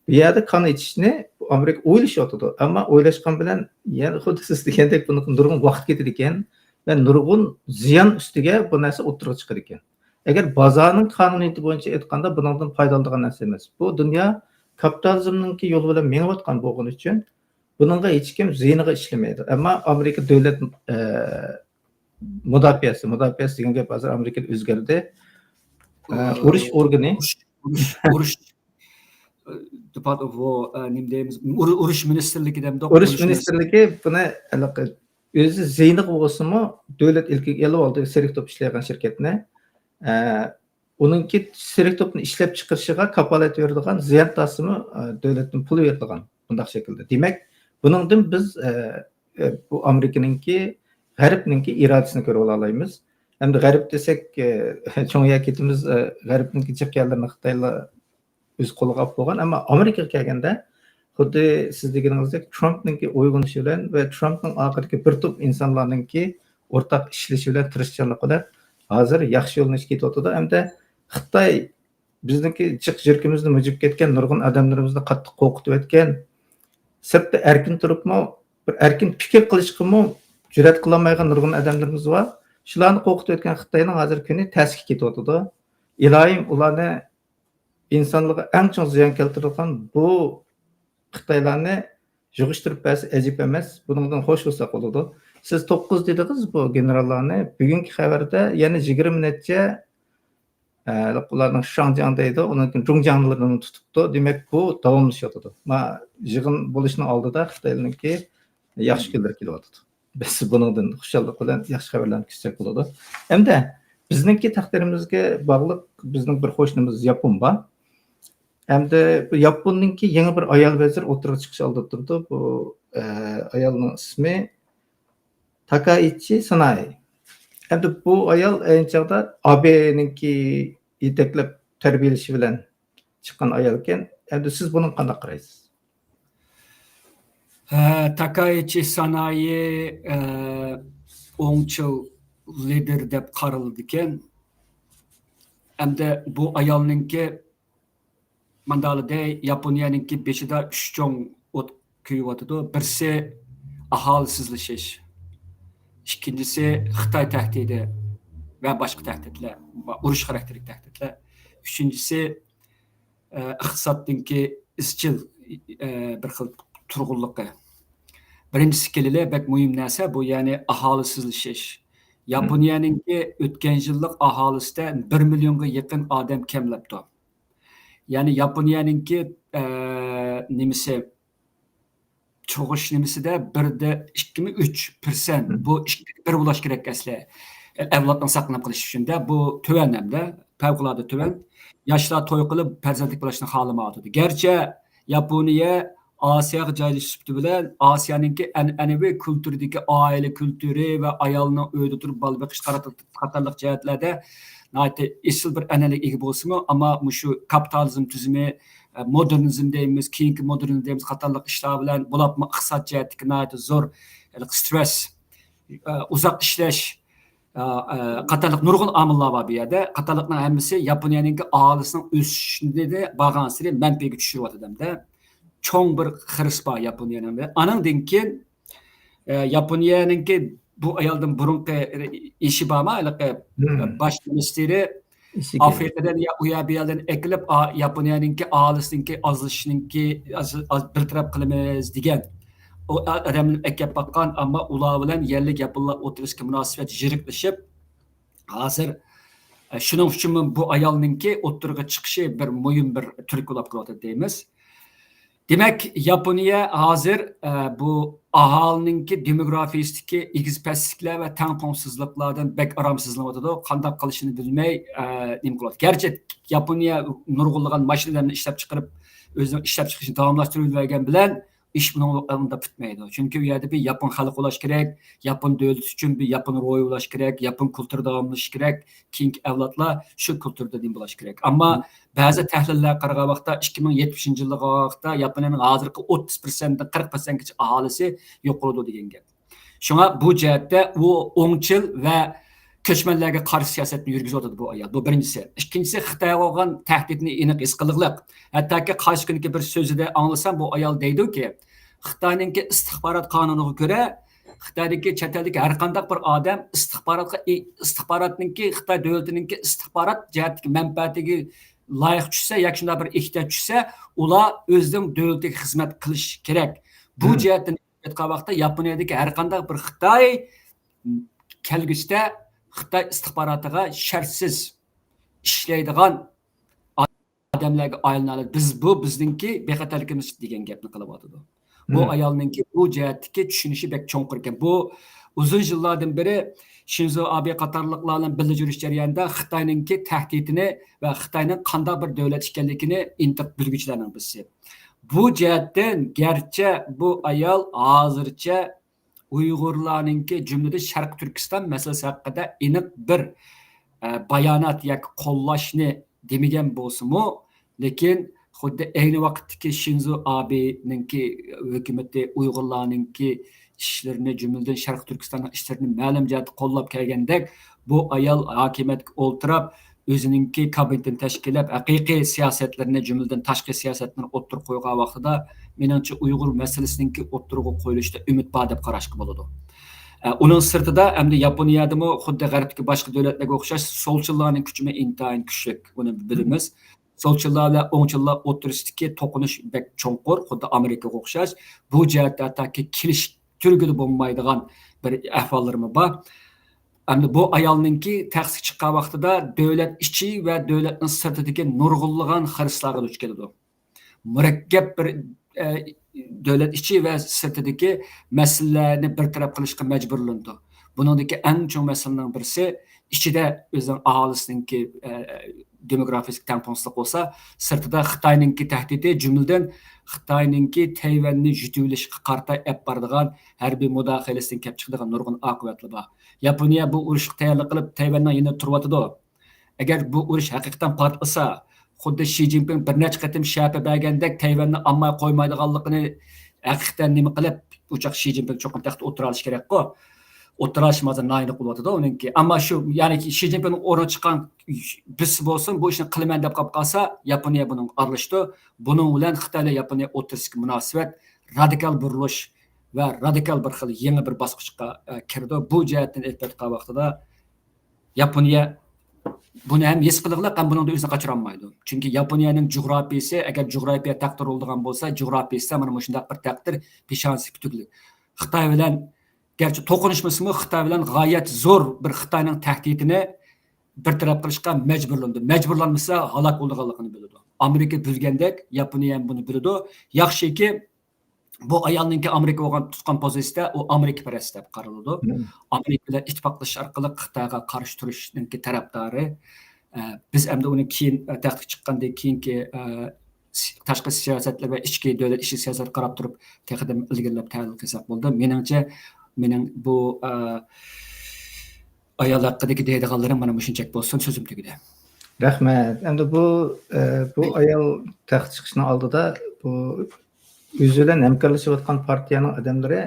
بۇ يەردە كان ئېچىشنى ئامېرىكا ئويلىشىۋاتىدۇ. ئەمما ئويلاشقان بىلەن يەنە خۇددى سىز دېگەندەك بۇنىڭغا نۇرغۇن ۋاقىت كېتىدىكەن ۋە نۇرغۇن زىيان ئۈستىگە بۇ نەرسە ئوتتۇرىغا چىقىدىكەن. ئەگەر بازارنىڭ قانۇنىيىتى بويىچە ئېيتقاندا، بۇنىڭدىن پايدىلىنىدىغان نەرسە ئەمەس. بۇ دۇنيا كاپىتالىزمنىڭكى يولى بىلەن مېڭىۋاتقان بولغىنى ئۈچۈن، بۇنىڭغا ھېچكىم زىيىنىغا ئىشلىمەيدۇ. ئەمما ئامېرىكا دۆلەت، ئە، مۇداپىئەسى، مۇداپىئەسى دېگەن گەپ ھازىر ئامېرىكىدا ئۆزگەردى. ئە، ئۇرۇش ئورگىنى. ئۇرۇش، ئۇرۇش، ئۇرۇش، ئە، دېپارت ئوف ۋار، ئە، نېمە دەيمىز؟ ئۇرۇ-، ئۇرۇش مىنىستىرلىكى دەمدۇق، ئۇرۇش ئۇرۇش مىنىستىرلىكى بۇنى ھېلىقى ئۆزى زىيىنىغا بولسىمۇ، دۆلەت ئىلكىگە ئېلىۋالدى، سېرىك توپ ئىشلەيدىغان شىركەتنى. ئە، ئۇنىڭكى سېرىك توپنى ئىشلەپ چىقىرىشىغا كاپالەت بېرىدىغان زىيان تارتسىمۇ، ئە، دۆلەتتىن پۇل بېرىدىغان بۇنداق شەكىلدە. دېمەك، بۇنىڭدىن بىز، ئە، ئە، بۇ ئامېرىكىنىڭكى، غەربنىڭكى ئىرادىسىنى كۆرۈۋالالايمىز. ئەمدى غەرب دېسەك، ئە، چوڭ يەر كېتىمىز، ئە، غەربنىڭكى جىق يەرلىرىنى خىتايلار ئۆز قولىغا ئاپ بولغان. ئەمما ئامېرىكىغا كەلگەندە، خۇددى سىز دېگىنىڭىزدەك، ترامپنىڭكى ئويغىنىشى بىلەن ۋە ترامپنىڭ ئارقىدىكى بىر توپ ئىنسانلارنىڭكى ئورتاق ئىشلىشى بىلەن، تىرىشچانلىقى بىلەن ھازىر ياخشى يۆنىلىشكە كېتىۋاتىدۇ. ھەمدە خىتاي بىزنىڭكى جىق يۈرىكىمىزنى مۇجۇپ كەتكەن، نۇرغۇن ئادەملىرىمىزنى قاتتىق قورقۇتۇۋەتكەن، سىرتتا ئەركىن تۇرۇپمۇ، بىر ئەركىن پىكىر قىلىشقىمۇ جۈرئەت قىلالمايدىغان نۇرغۇن ئادەملىرىمىز بار. شۇلارنى قورقۇتۇۋەتكەن خىتاينىڭ ھازىر كۈنى تەسكە كېتىۋاتىدۇ. ئىلاھىم، ئۇلارنى ئىنسانلىققا ئەڭ چوڭ زىيان كەلتۈرىدىغان بۇ خىتايلارنى يىغىشتۇرۇپ بەرسە ئەجەب ئەمەس، بۇنىڭدىن خوش بولساق بولىدۇ. سىز توققۇز دېدىڭىز بۇ گېنېراللارنى. بۈگۈنكى خەۋەردە يەنە يىگىرمە نەچچە، ئە، ئۇلارنىڭ شاڭجياڭ دەيدۇ، ئۇنىڭ كېيىن جۇڭجياڭلىرىنى تۇتۇپتۇ. دېمەك، بۇ داۋاملىشىۋاتىدۇ. ما، يىغىن بولۇشنىڭ ئالدىدا خىتايلارنىڭكى ياخشى كۈنلىرى كېلىۋاتىدۇ. بىز بۇنىڭدىن خۇشاللىق بىلەن ياخشى خەۋەرلەرنى كۈتسەك بولىدۇ. ھەمدە بىزنىڭكى تەقدىرىمىزگە باغلىق بىزنىڭ بىر قوشنىمىز ياپون بار. ھەمدە بۇ ياپوننىڭكى يېڭى بىر ئايال ۋەزىر ئوتتۇرىغا چىقىش ئالدىدا تۇرىدۇ. بۇ، ئە، ئايالنىڭ ئىسمى تاكائىچى سانائى. ئەمدى بۇ ئايال ئەينى چاغدا ئابېنىڭكى يېتەكلەپ تەربىيەلىشى بىلەن چىققان ئايالكەن. ئەمدى سىز بۇنىڭغا قانداق قارايسىز؟ ھە، تاكائىچى سانائى، ئە، ئوڭچىل لىدېر دەپ قارىلىدىكەن. ئەمدى بۇ ئايالنىڭكى ماندالا دەي، ياپونىيەنىڭكى بېشىدا ئۈچ چوڭ ئوت كۆيۈۋاتىدۇ. بىرسى ئاھالىسىزلىشىش، ئىككىنچىسى خىتاي تەھدىتى ۋە باشقا تەھدىتلەر، ئۇرۇش خاراكتېرلىك تەھدىتلەر. ئۈچىنچىسى، ئە، ئىقتىسادنىڭكى ئىزچىل، ئە، بىر خىل تۇرغۇنلۇقى. بىرىنچىسى كېلىلى، بەك مۇھىم نەرسە بۇ، يەنى ئاھالىسىزلىشىش. ياپونىيەنىڭكى ئۆتكەن يىللىق ئاھالىسىدە بىر مىليونغا يېقىن ئادەم كەملەپتۇ. يەنى ياپونىيەنىڭكى، ئە، نېمىسى، چوغۇش نېمىسىدە بىردە ئىككىمۇ، ئۈچ پىرسەنت. بۇ ئىككىگە بىر بولۇش كېرەك ئەسلى. ئەۋلادنىڭ ساقلىنىپ قېلىشى ئۈچۈن دە، بۇ تۆۋەن ھەمدە پەۋقۇلئاددە تۆۋەن. ياشلار توي قىلىپ، پەرزەنتلىك بولۇشنى خالىمايۋاتىدۇ. گەرچە ياپونىيە ئاسىياغا جايلىشىش سۈپىتى بىلەن ئاسىيانىڭكى ئەنئەنىۋى كۈلتۈرىدىكى ئائىلە كۈلتۈرى ۋە ئايالنىڭ ئۆيدە تۇرۇپ بالا بېقىش قاتارلىق جەھەتلەردە ناھايىتى ئېسىل بىر ئەنئەنىگە ئىگە بولسىمۇ، ئەمما مۇشۇ كاپىتالىزم تۈزۈمى، ئە، مودېرنىزم دەيمىز، كېيىنكى مودېرنىزم دەيمىز قاتارلىق ئىشلار بىلەن، بولۇپمۇ ئىقتىساد جەھەتتىكى ناھايىتى زور، ھېلىقى سترېس، ئە، ئۇزاق ئىشلەش، ئە، ئە، قاتارلىق نۇرغۇن ئامىللار بار بۇ يەردە. قاتارلىقنىڭ ھەممىسى ياپونىيەنىڭكى ئاھالىسىنىڭ ئۆسۈشىنى بارغانسېرى مەنپىيگە چۈشۈرۈۋاتىدۇ ھەمدە. چوڭ بىر خىرىس بار ياپونىيەنىڭ. ئانىڭدىن كېيىن، ئە، ياپونىيەنىڭكى بۇ ئايالدىن بۇرۇنقى ئىشى بارمۇ، ھېلىقى، ئە، باش مىنىستىرى ئافرىقىدىن يا ئۇ يەر بۇ يەردىن ئەكېلىپ، ئا-، ياپونىيەنىڭكى ئاھالىسىنىڭكى ئازلىشىشىنىڭكى ئاز، ئاز بىر تەرەپ قىلىمىز دېگەن. ئۇ ئا-، ئادەمنى ئەكەپ باققان، ئەمما ئۇلار بىلەن يەرلىك ياپونلار ئوتتۇرىسىدىكى مۇناسىۋەت يىرىكلىشىپ، ھازىر، ئە، شۇنىڭ ئۈچۈنمۇ بۇ ئايالنىڭكى ئوتتۇرىغا چىقىشى بىر مۇھىم بىر تۈرتكە بولۇپ قېلىۋاتىدۇ دەيمىز. دېمەك، ياپونىيە ھازىر، ئە، بۇ ئاھالىنىڭكى دېموگرافىيىسىدىكى ئېگىز پەسلىكلەر ۋە تەڭپۇڭسىزلىقلاردىن بەك ئارامسىزلىنىۋاتىدۇ. قانداق قىلىشىنى بىلمەي، ئە، نېمە قىلىۋاتىدۇ. گەرچە ياپونىيە نۇرغۇنلىغان ماشىنىلارنى ئىشلەپچىقىرىپ، ئۆزىنىڭ ئىشلەپچىقىرىشىنى داۋاملاشتۇرۇۋەرگەن بىلەن، ئىش بۇنىڭ ئالدىدا پۈتمەيدۇ. چۈنكى ئۇ يەردە بىر ياپون خەلقى بولۇش كېرەك، ياپون دۆلىتى ئۈچۈن بىر ياپون روھى بولۇش كېرەك، ياپون كۈلتۈرى داۋاملىشىش كېرەك، كېيىنكى ئەۋلادلار شۇ كۈلتۈردە نېمە بولۇش كېرەك. ئەمما بەزى تەھلىللەرگە قارىغان ۋاقىتتا، ئىككى مىڭ يەتمىشىنچى يىلغا قارىغان ۋاقىتتا ياپونىيەنىڭ ھازىرقى ئوتتۇز پىرسەنتتىن قىرىق پىرسەنتكىچە ئاھالىسى يوقىلىدۇ دېگەن گەپ. شۇڭا بۇ جەھەتتە ئۇ ئوڭچىل ۋە كۆچمەنلەرگە قارشى سىياسەتنى يۈرگۈزۈۋاتىدۇ بۇ ئايال. بۇ بىرىنچىسى. ئىككىنچىسى، خىتايغا بولغان تەھدىتنى ئېنىق ھېس قىلغلىق. ھەتتاكى قارشى كۈنىكى بىر سۆزىدە ئاڭلىسام، بۇ ئايال دەيدۇكى، خىتاينىڭكى ئىستىخبارات قانۇنىغا كۆرە، خىتايدىكى چەت ئەلدىكى ھەر قانداق بىر ئادەم ئىستىخباراتقا، ئىستىخباراتنىڭكى، خىتاي دۆلىتىنىڭكى ئىستىخبارات جەھەتتىكى مەنپەئەتىگە لايىق چۈشسە ياكى شۇنداق بىر ئېھتىياج چۈشسە، ئۇلار ئۆزىنىڭ دۆلىتىگە خىزمەت قىلىشى كېرەك. بۇ جەھەتتىن ئېيتقان ۋاقىتتا ياپونىيەدىكى ھەر قانداق بىر خىتاي كەلگۈسىدە خىتاي ئىستىخباراتىغا شەرتسىز ئىشلەيدىغان ئادەملەرگە ئايلىنالىدۇ. بىز، بۇ بىزنىڭكى بىخەتەرلىكىمىز دېگەن گەپنى قىلىۋاتىدۇ. بۇ ئايالنىڭكى بۇ جەھەتتىكى چۈشىنىشى بەك چوڭقۇر ئىكەن. بۇ ئۇزۇن يىللاردىن بېرى شىنزو ئابې قاتارلىقلار بىلەن بىللە يۈرۈش جەريانىدا خىتاينىڭكى تەھدىتىنى ۋە خىتاينىڭ قانداق بىر دۆلەت ئىكەنلىكىنى ئېنىق بىلگۈچىلەرنىڭ بىرسى. بۇ جەھەتتىن گەرچە بۇ ئايال ھازىرچە ئۇيغۇرلارنىڭكى، جۈملىدىن شەرقىي تۈركىستان مەسىلىسى ھەققىدە ئېنىق بىر، ئە، بايانات ياكى قوللاشنى دېمىگەن بولسىمۇ، لېكىن خۇددى ئەينى ۋاقىتتىكى شىنزو ئابېنىڭكى ھۆكۈمىتى ئۇيغۇرلارنىڭكى ئىشلىرىنى، جۈملىدىن شەرقىي تۈركىستاننىڭ ئىشلىرىنى مەلۇم جەھەتتە قوللاپ كەلگەندەك، بۇ ئايال ھاكىمىيەتكە ئولتۇرۇپ، ئۆزىنىڭكى كابىنېتىنى تەشكىللەپ، ھەقىقىي سىياسەتلىرىنى، جۈملىدىن تاشقى سىياسەتلىرىنى ئوتتۇرىغا قويغان ۋاقتىدا، مېنىڭچە، ئۇيغۇر مەسىلىسىنىڭكى ئوتتۇرىغا قويۇلۇشىدا ئۈمىد بار دەپ قاراشقا بولىدۇ. ئە، ئۇنىڭ سىرتىدا، ئەمدى ياپونىيەدىمۇ خۇددى غەربتىكى باشقا دۆلەتلەرگە ئوخشاش سولچىللارنىڭ كۈچىمۇ ئىنتايىن كۈچلۈك، ئۇنى بىلىمىز. سولچىللار بىلەن ئوڭچىللار ئوتتۇرىسىدىكى توقۇنۇش بەك چوڭقۇر، خۇددى ئامېرىكىغا ئوخشاش. بۇ جەھەتتە ھەتتاكى كېلىشتۈرگىلى بولمايدىغان بىر ئەھۋاللىرىمۇ بار. ئەمدى بۇ ئايالنىڭكى تەختكە چىققان ۋاقتىدا دۆلەت ئىچى ۋە دۆلەتنىڭ سىرتىدىكى نۇرغۇنلىغان خىرىسلارغا دۇچ كېلىدۇ. مۇرەككەپ بىر، ئە، دۆلەت ئىچى ۋە سىرتىدىكى مەسىلىلەرنى بىر تەرەپ قىلىشقا مەجبۇرلىنىدۇ. بۇنىڭدىكى ئەڭ چوڭ مەسىلىنىڭ بىرسى، ئىچىدە ئۆزىنىڭ ئاھالىسىنىڭكى، ئە، دېموگرافىك تەڭپۇڭسىزلىق بولسا، سىرتىدا خىتاينىڭكى تەھدىتى، جۈملىدىن خىتاينىڭكى تەيۋەننى يۇتۇۋېلىشقا قارىتا ئەپ بارىدىغان ھەربىي مۇداخىلىسىدىن كەپ چىقىدىغان نۇرغۇن ئاقىۋەتلەر بار. ياپونىيە بۇ ئۇرۇشقا تەييارلىق قىلىپ، تەيۋەننىڭ يېنىدا تۇرۇۋاتىدۇ. ئەگەر بۇ ئۇرۇش ھەقىقەتەن پارتلىسا، خۇددى شى جىنپىڭ بىر نەچچە قېتىم شەپە بەرگەندەك تەيۋەننى ئالماي قويمايدىغانلىقىنى ھەقىقەتەن نېمە قىلىپ، ئۇ چاغ شى جىنپىڭ چوقۇم تەختتە ئولتۇرالىشى كېرەكقۇ. ئولتۇرالىشىمۇ ھازىر ناھايىتى قىلىۋاتىدۇ ئۇنىڭكى. ئەمما شۇ، يەنى شى جىنپىڭنىڭ ئورنىغا چىققان بىرسى بولسۇن، بۇ ئىشنى قىلىمەن دەپ قاپ قالسا، ياپونىيە بۇنىڭغا ئارىلىشىدۇ. بۇنىڭ بىلەن خىتاي بىلەن ياپونىيە ئوتتۇرىسىدىكى مۇناسىۋەت رادىكال بۇرۇلۇش ۋە رادىكال بىر خىل يېڭى بىر باسقۇچقا، ئە، كىرىدۇ. بۇ جەھەتتىن ئېلىپ ئېيتقان ۋاقتىدا، ياپونىيە بۇنى ھەم ھېس قىلغىلىق، ھەم بۇنىڭدىن ئۆزىنى قاچۇرالمايدۇ. چۈنكى ياپونىيەنىڭ جۇغراپىيىسى، ئەگەر جۇغراپىيە تەقدىر بولىدىغان بولسا، جۇغراپىيىسى مانا مۇشۇنداق بىر تەقدىر، پېشانىسى پۈتۈكلۈك. خىتاي بىلەن گەرچە توقۇنۇشمىسىمۇ، خىتاي بىلەن غايەت زور بىر خىتاينىڭ تەھدىتىنى بىر تەرەپ قىلىشقا مەجبۇرلىنىدۇ. مەجبۇرلانمىسا، ھالاك بولىدىغانلىقىنى بىلىدۇ. ئامېرىكا بىلگەندەك، ياپونىيە ھەم بۇنى بىلىدۇ. ياخشىكى، بۇ ئايالنىڭكى ئامېرىكا بولغان تۇتقان پوزىتسىيىسى، ئۇ ئامېرىكا پەرەس دەپ قارىلىدۇ. مم. ئامېرىكا بىلەن ئىتتىپاقلىشىش ئارقىلىق خىتايغا قارشى تۇرۇشنىڭكى تەرەپدارى. ئە، بىز ئەمدى ئۇنى كېيىن، ئە، تەختكە چىققاندىن كېيىنكى، ئە، س-، تاشقى سىياسەتلەر ۋە ئىچكى، دۆلەت ئىچى سىياسەتكە قاراپ تۇرۇپ، تېخىدىن ئىلگىرىلەپ تەھلىل قىلساق بولىدۇ. مېنىڭچە، مېنىڭ بۇ، ئە، ئايال ھەققىدىكى دەيدىغانلىرىم مانا مۇشۇنچەك بولسۇن، سۆزۈم تۈگىدى. رەھمەت. ئەمدى بۇ، ئە، بۇ ئايال تەختكە چىقىشنىڭ ئالدىدا بۇ ئۆزى بىلەن ھەمكارلىشىۋاتقان پارتىيەنىڭ ئادەملىرى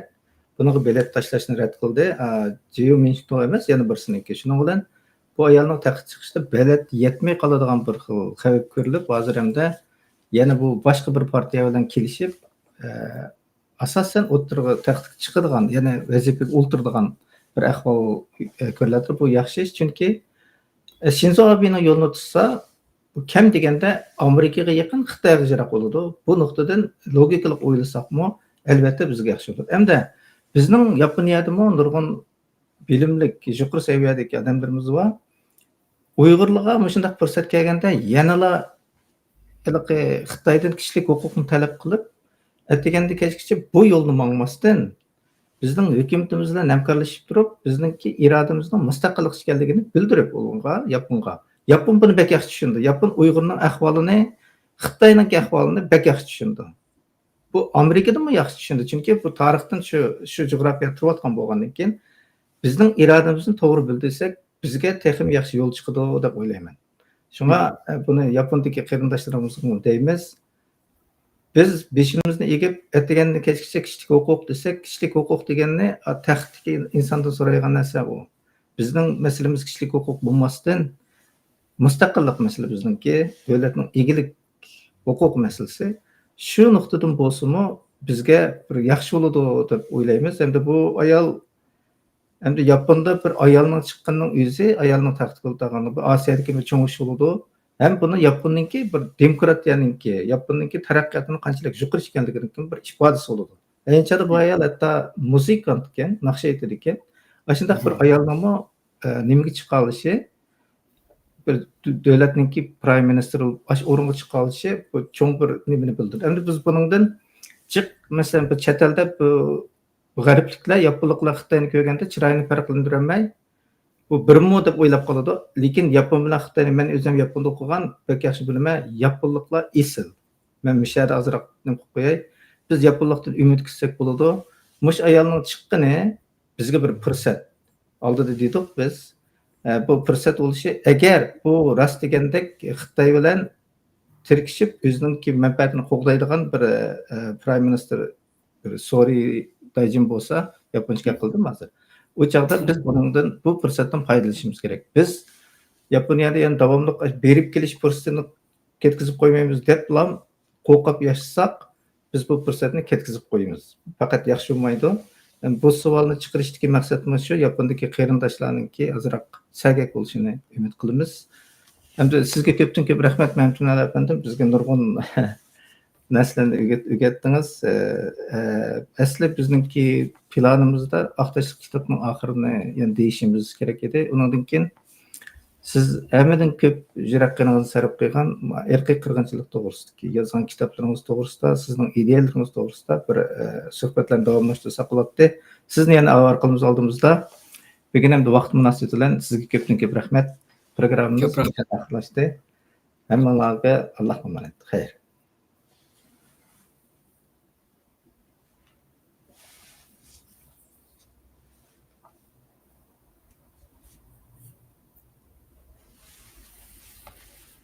بۇنىڭغا بېلەت تاشلاشنى رەت قىلدى. ئا، جيۇ مىنشتو ئەمەس، يەنە بىرسىنىڭكى. شۇنىڭ بىلەن بۇ ئايالنىڭ تەختكە چىقىشىدا بېلەت يەتمەي قالىدىغان بىر خىل خەۋپ كۆرۈلۈپ، ھازىر ئەمدى يەنە بۇ باشقا بىر پارتىيە بىلەن كېلىشىپ، ئە، ئاساسەن ئوتتۇرىغا تەختكە چىقىدىغان، يەنى ۋەزىپىگە ئولتۇرىدىغان بىر ئەھۋال، ئە، كۆرۈلەتتى. بۇ ياخشى ئىش، چۈنكى، ئە، شىنزو ئابېنىڭ يولىنى تۇتسا، بۇ كەم دېگەندە ئامېرىكىغا يېقىن، خىتايغا يىراق بولىدۇ. بۇ نۇقتىدىن لوگىكىلىق ئويلىساقمۇ، ئەلۋەتتە بىزگە ياخشى بولىدۇ. ئەمدى بىزنىڭ ياپونىيەدىمۇ نۇرغۇن بىلىملىك، يۇقىرى سەۋىيەدىكى ئادەملىرىمىز بار. ئۇيغۇرلارغا مۇشۇنداق پۇرسەت كەلگەندە يەنىلا ھېلىقى خىتايدىن كىشىلىك ھوقۇقنى تەلەپ قىلىپ، ئەتىگەندە كەچكىچە بۇ يولنى ماڭماستىن، بىزنىڭ ھۆكۈمىتىمىز بىلەن ھەمكارلىشىپ تۇرۇپ، بىزنىڭكى ئىرادىمىزنىڭ مۇستەقىللىق ئىكەنلىكىنى بىلدۈرۈپ ئۇنىڭغا، ياپونغا. ياپون بۇنى بەك ياخشى چۈشىنىدۇ. ياپون ئۇيغۇرنىڭ ئەھۋالىنى، خىتاينىڭكى ئەھۋالىنى بەك ياخشى چۈشىنىدۇ. بۇ ئامېرىكىدىنمۇ ياخشى چۈشىنىدۇ. چۈنكى بۇ تارىختىن شۇ، شۇ جۇغراپىيەدە تۇرۇۋاتقان بولغاندىن كېيىن، بىزنىڭ ئىرادىمىزنى توغرا بىلدۈرسەك، بىزگە تېخىمۇ ياخشى يول چىقىدۇ دەپ ئويلايمەن. شۇڭا، ئە، بۇنى ياپوندىكى قېرىنداشلىرىمىزغىمۇ دەيمىز. بىز بېشىمىزنى ئېگىپ، ئەتىگەندىن كەچكىچە كىشىلىك ھوقۇق دېسەك، كىشىلىك ھوقۇق دېگەننى، ئا، تەختتىكى ئىنساندىن سورايدىغان نەرسە ئۇ. بىزنىڭ مەسىلىمىز كىشىلىك ھوقۇق بولماستىن، مۇستەقىللىق مەسىلە بىزنىڭكى، دۆلەتنىڭ ئىگىلىك ھوقۇق مەسىلىسى. شۇ نۇقتىدىن بولسىمۇ بىزگە بىر ياخشى بولىدۇ دەپ ئويلايمىز. ئەمدى بۇ ئايال، ئەمدى ياپوندا بىر ئايالنىڭ چىققىنىنىڭ ئۆزى، ئايالنىڭ تەختكە ئولتۇرغانلىقى بىر ئاسىيادىكى بىر چوڭ ئىش بولىدۇ. ھەم بۇنى ياپوننىڭكى بىر دېموكراتىيەنىڭكى، ياپوننىڭكى تەرەققىياتىنىڭ قانچىلىك يۇقىرى ئىكەنلىكىنىڭ بىر ئىپادىسى بولىدۇ. ئەينى چاغدا بۇ ئايال ھەتتا مۇزىكانت ئىكەن، ناخشا ئېيتىدىكەن. ئاشۇنداق بىر ئايالنىڭمۇ، ئە، نېمىگە چىقالىشى، بىر دۆ-، دۆلەتنىڭكى پرايم مىنىستىرى بولۇپ ئاشۇ ئورۇنغا چىقالىشى، بۇ چوڭ بىر نېمىنى بىلدۈرىدۇ. ئەمدى بىز بۇنىڭدىن جىق، مەسىلەن، بىر چەت ئەلدە بۇ، بۇ غەربلىكلەر، ياپونلۇقلار خىتاينى كۆرگەندە چىرايىنى پەرقلەندۈرەلمەي، بۇ بىرمۇ دەپ ئويلاپ قالىدۇ. لېكىن ياپون بىلەن خىتاينى، مەن ئۆزۈم ياپوندا ئوقۇغان، بەك ياخشى بىلىمەن، ياپونلۇقلار ئېسىل. مەن مۇشۇ يەردە ئازراق نېمە قىلىپ قوياي. بىز ياپونلۇقتىن ئۈمىد كۈتسەك بولىدۇ. مۇشۇ ئايالنىڭ چىققىنى بىزگە بىر پۇرسەت. ئالدىدا دېدۇق بىز. ئە، بۇ پۇرسەت بولۇشى، ئەگەر بۇ راست دېگەندەك خىتاي بىلەن تىركىشىپ، ئۆزىنىڭكى مەنپەئەتىنى قوغدايدىغان بىر، ئە، پرايم مىنىستىر بىر سورى دايجىن بولسا، ياپونچە گەپ قىلدىم ھازىر. ئۇ چاغدا بىز بۇنىڭدىن، بۇ پۇرسەتتىن پايدىلىنىشىمىز كېرەك. بىز ياپونىيەدە يەنە داۋاملىق بېرىپ كېلىش پۇرسىتىنى كەتكۈزۈپ قويمايمىز دەپلا قورقۇپ ياشىساق، بىز بۇ پۇرسەتنى كەتكۈزۈپ قويىمىز. پەقەت ياخشى بولمايدۇ. بۇ سوئالنى چىقىرىشتىكى مەقسەتمۇ شۇ، ياپوندىكى قېرىنداشلارنىڭكى ئازراق سەگەك بولۇشىنى ئۈمىد قىلىمىز. ئەمدى سىزگە كۆپتىن كۆپ رەھمەت، مەمتىمىن ئەپەندىم. بىزگە نۇرغۇن نەرسىلەرنى ئۆگەت-، ئۆگەتتىڭىز. ئە، ئە، ئەسلى بىزنىڭكى پىلانىمىزدا ئاق تاشلىق كىتابنىڭ ئاخىرىنى يەنە دېيىشىمىز كېرەك ئىدى. ئۇنىڭدىن كېيىن سىز ھەممىدىن كۆپ يۈرەك قېنىڭىزنى سەرپ قىلغان ئىرقىي قىرغىنچىلىق توغرىسىدىكى يازغان كىتابلىرىڭىز توغرىسىدا، سىزنىڭ ئىدىيەلىرىڭىز توغرىسىدا بىر، ئە، سۆھبەتلەرنى داۋاملاشتۇرساق بولاتتى. سىزنى يەنە ئارقىلىمىز ئالدىمىزدا. بۈگۈن ئەمدى ۋاقىت مۇناسىۋىتى بىلەن سىزگە كۆپتىن كۆپ رەھمەت. پروگراممىمىز كۆپ رەھمەت. ئاخىرلاشتى. ھەممىڭلارغا ئاللاھقا ئامانەت. خەير.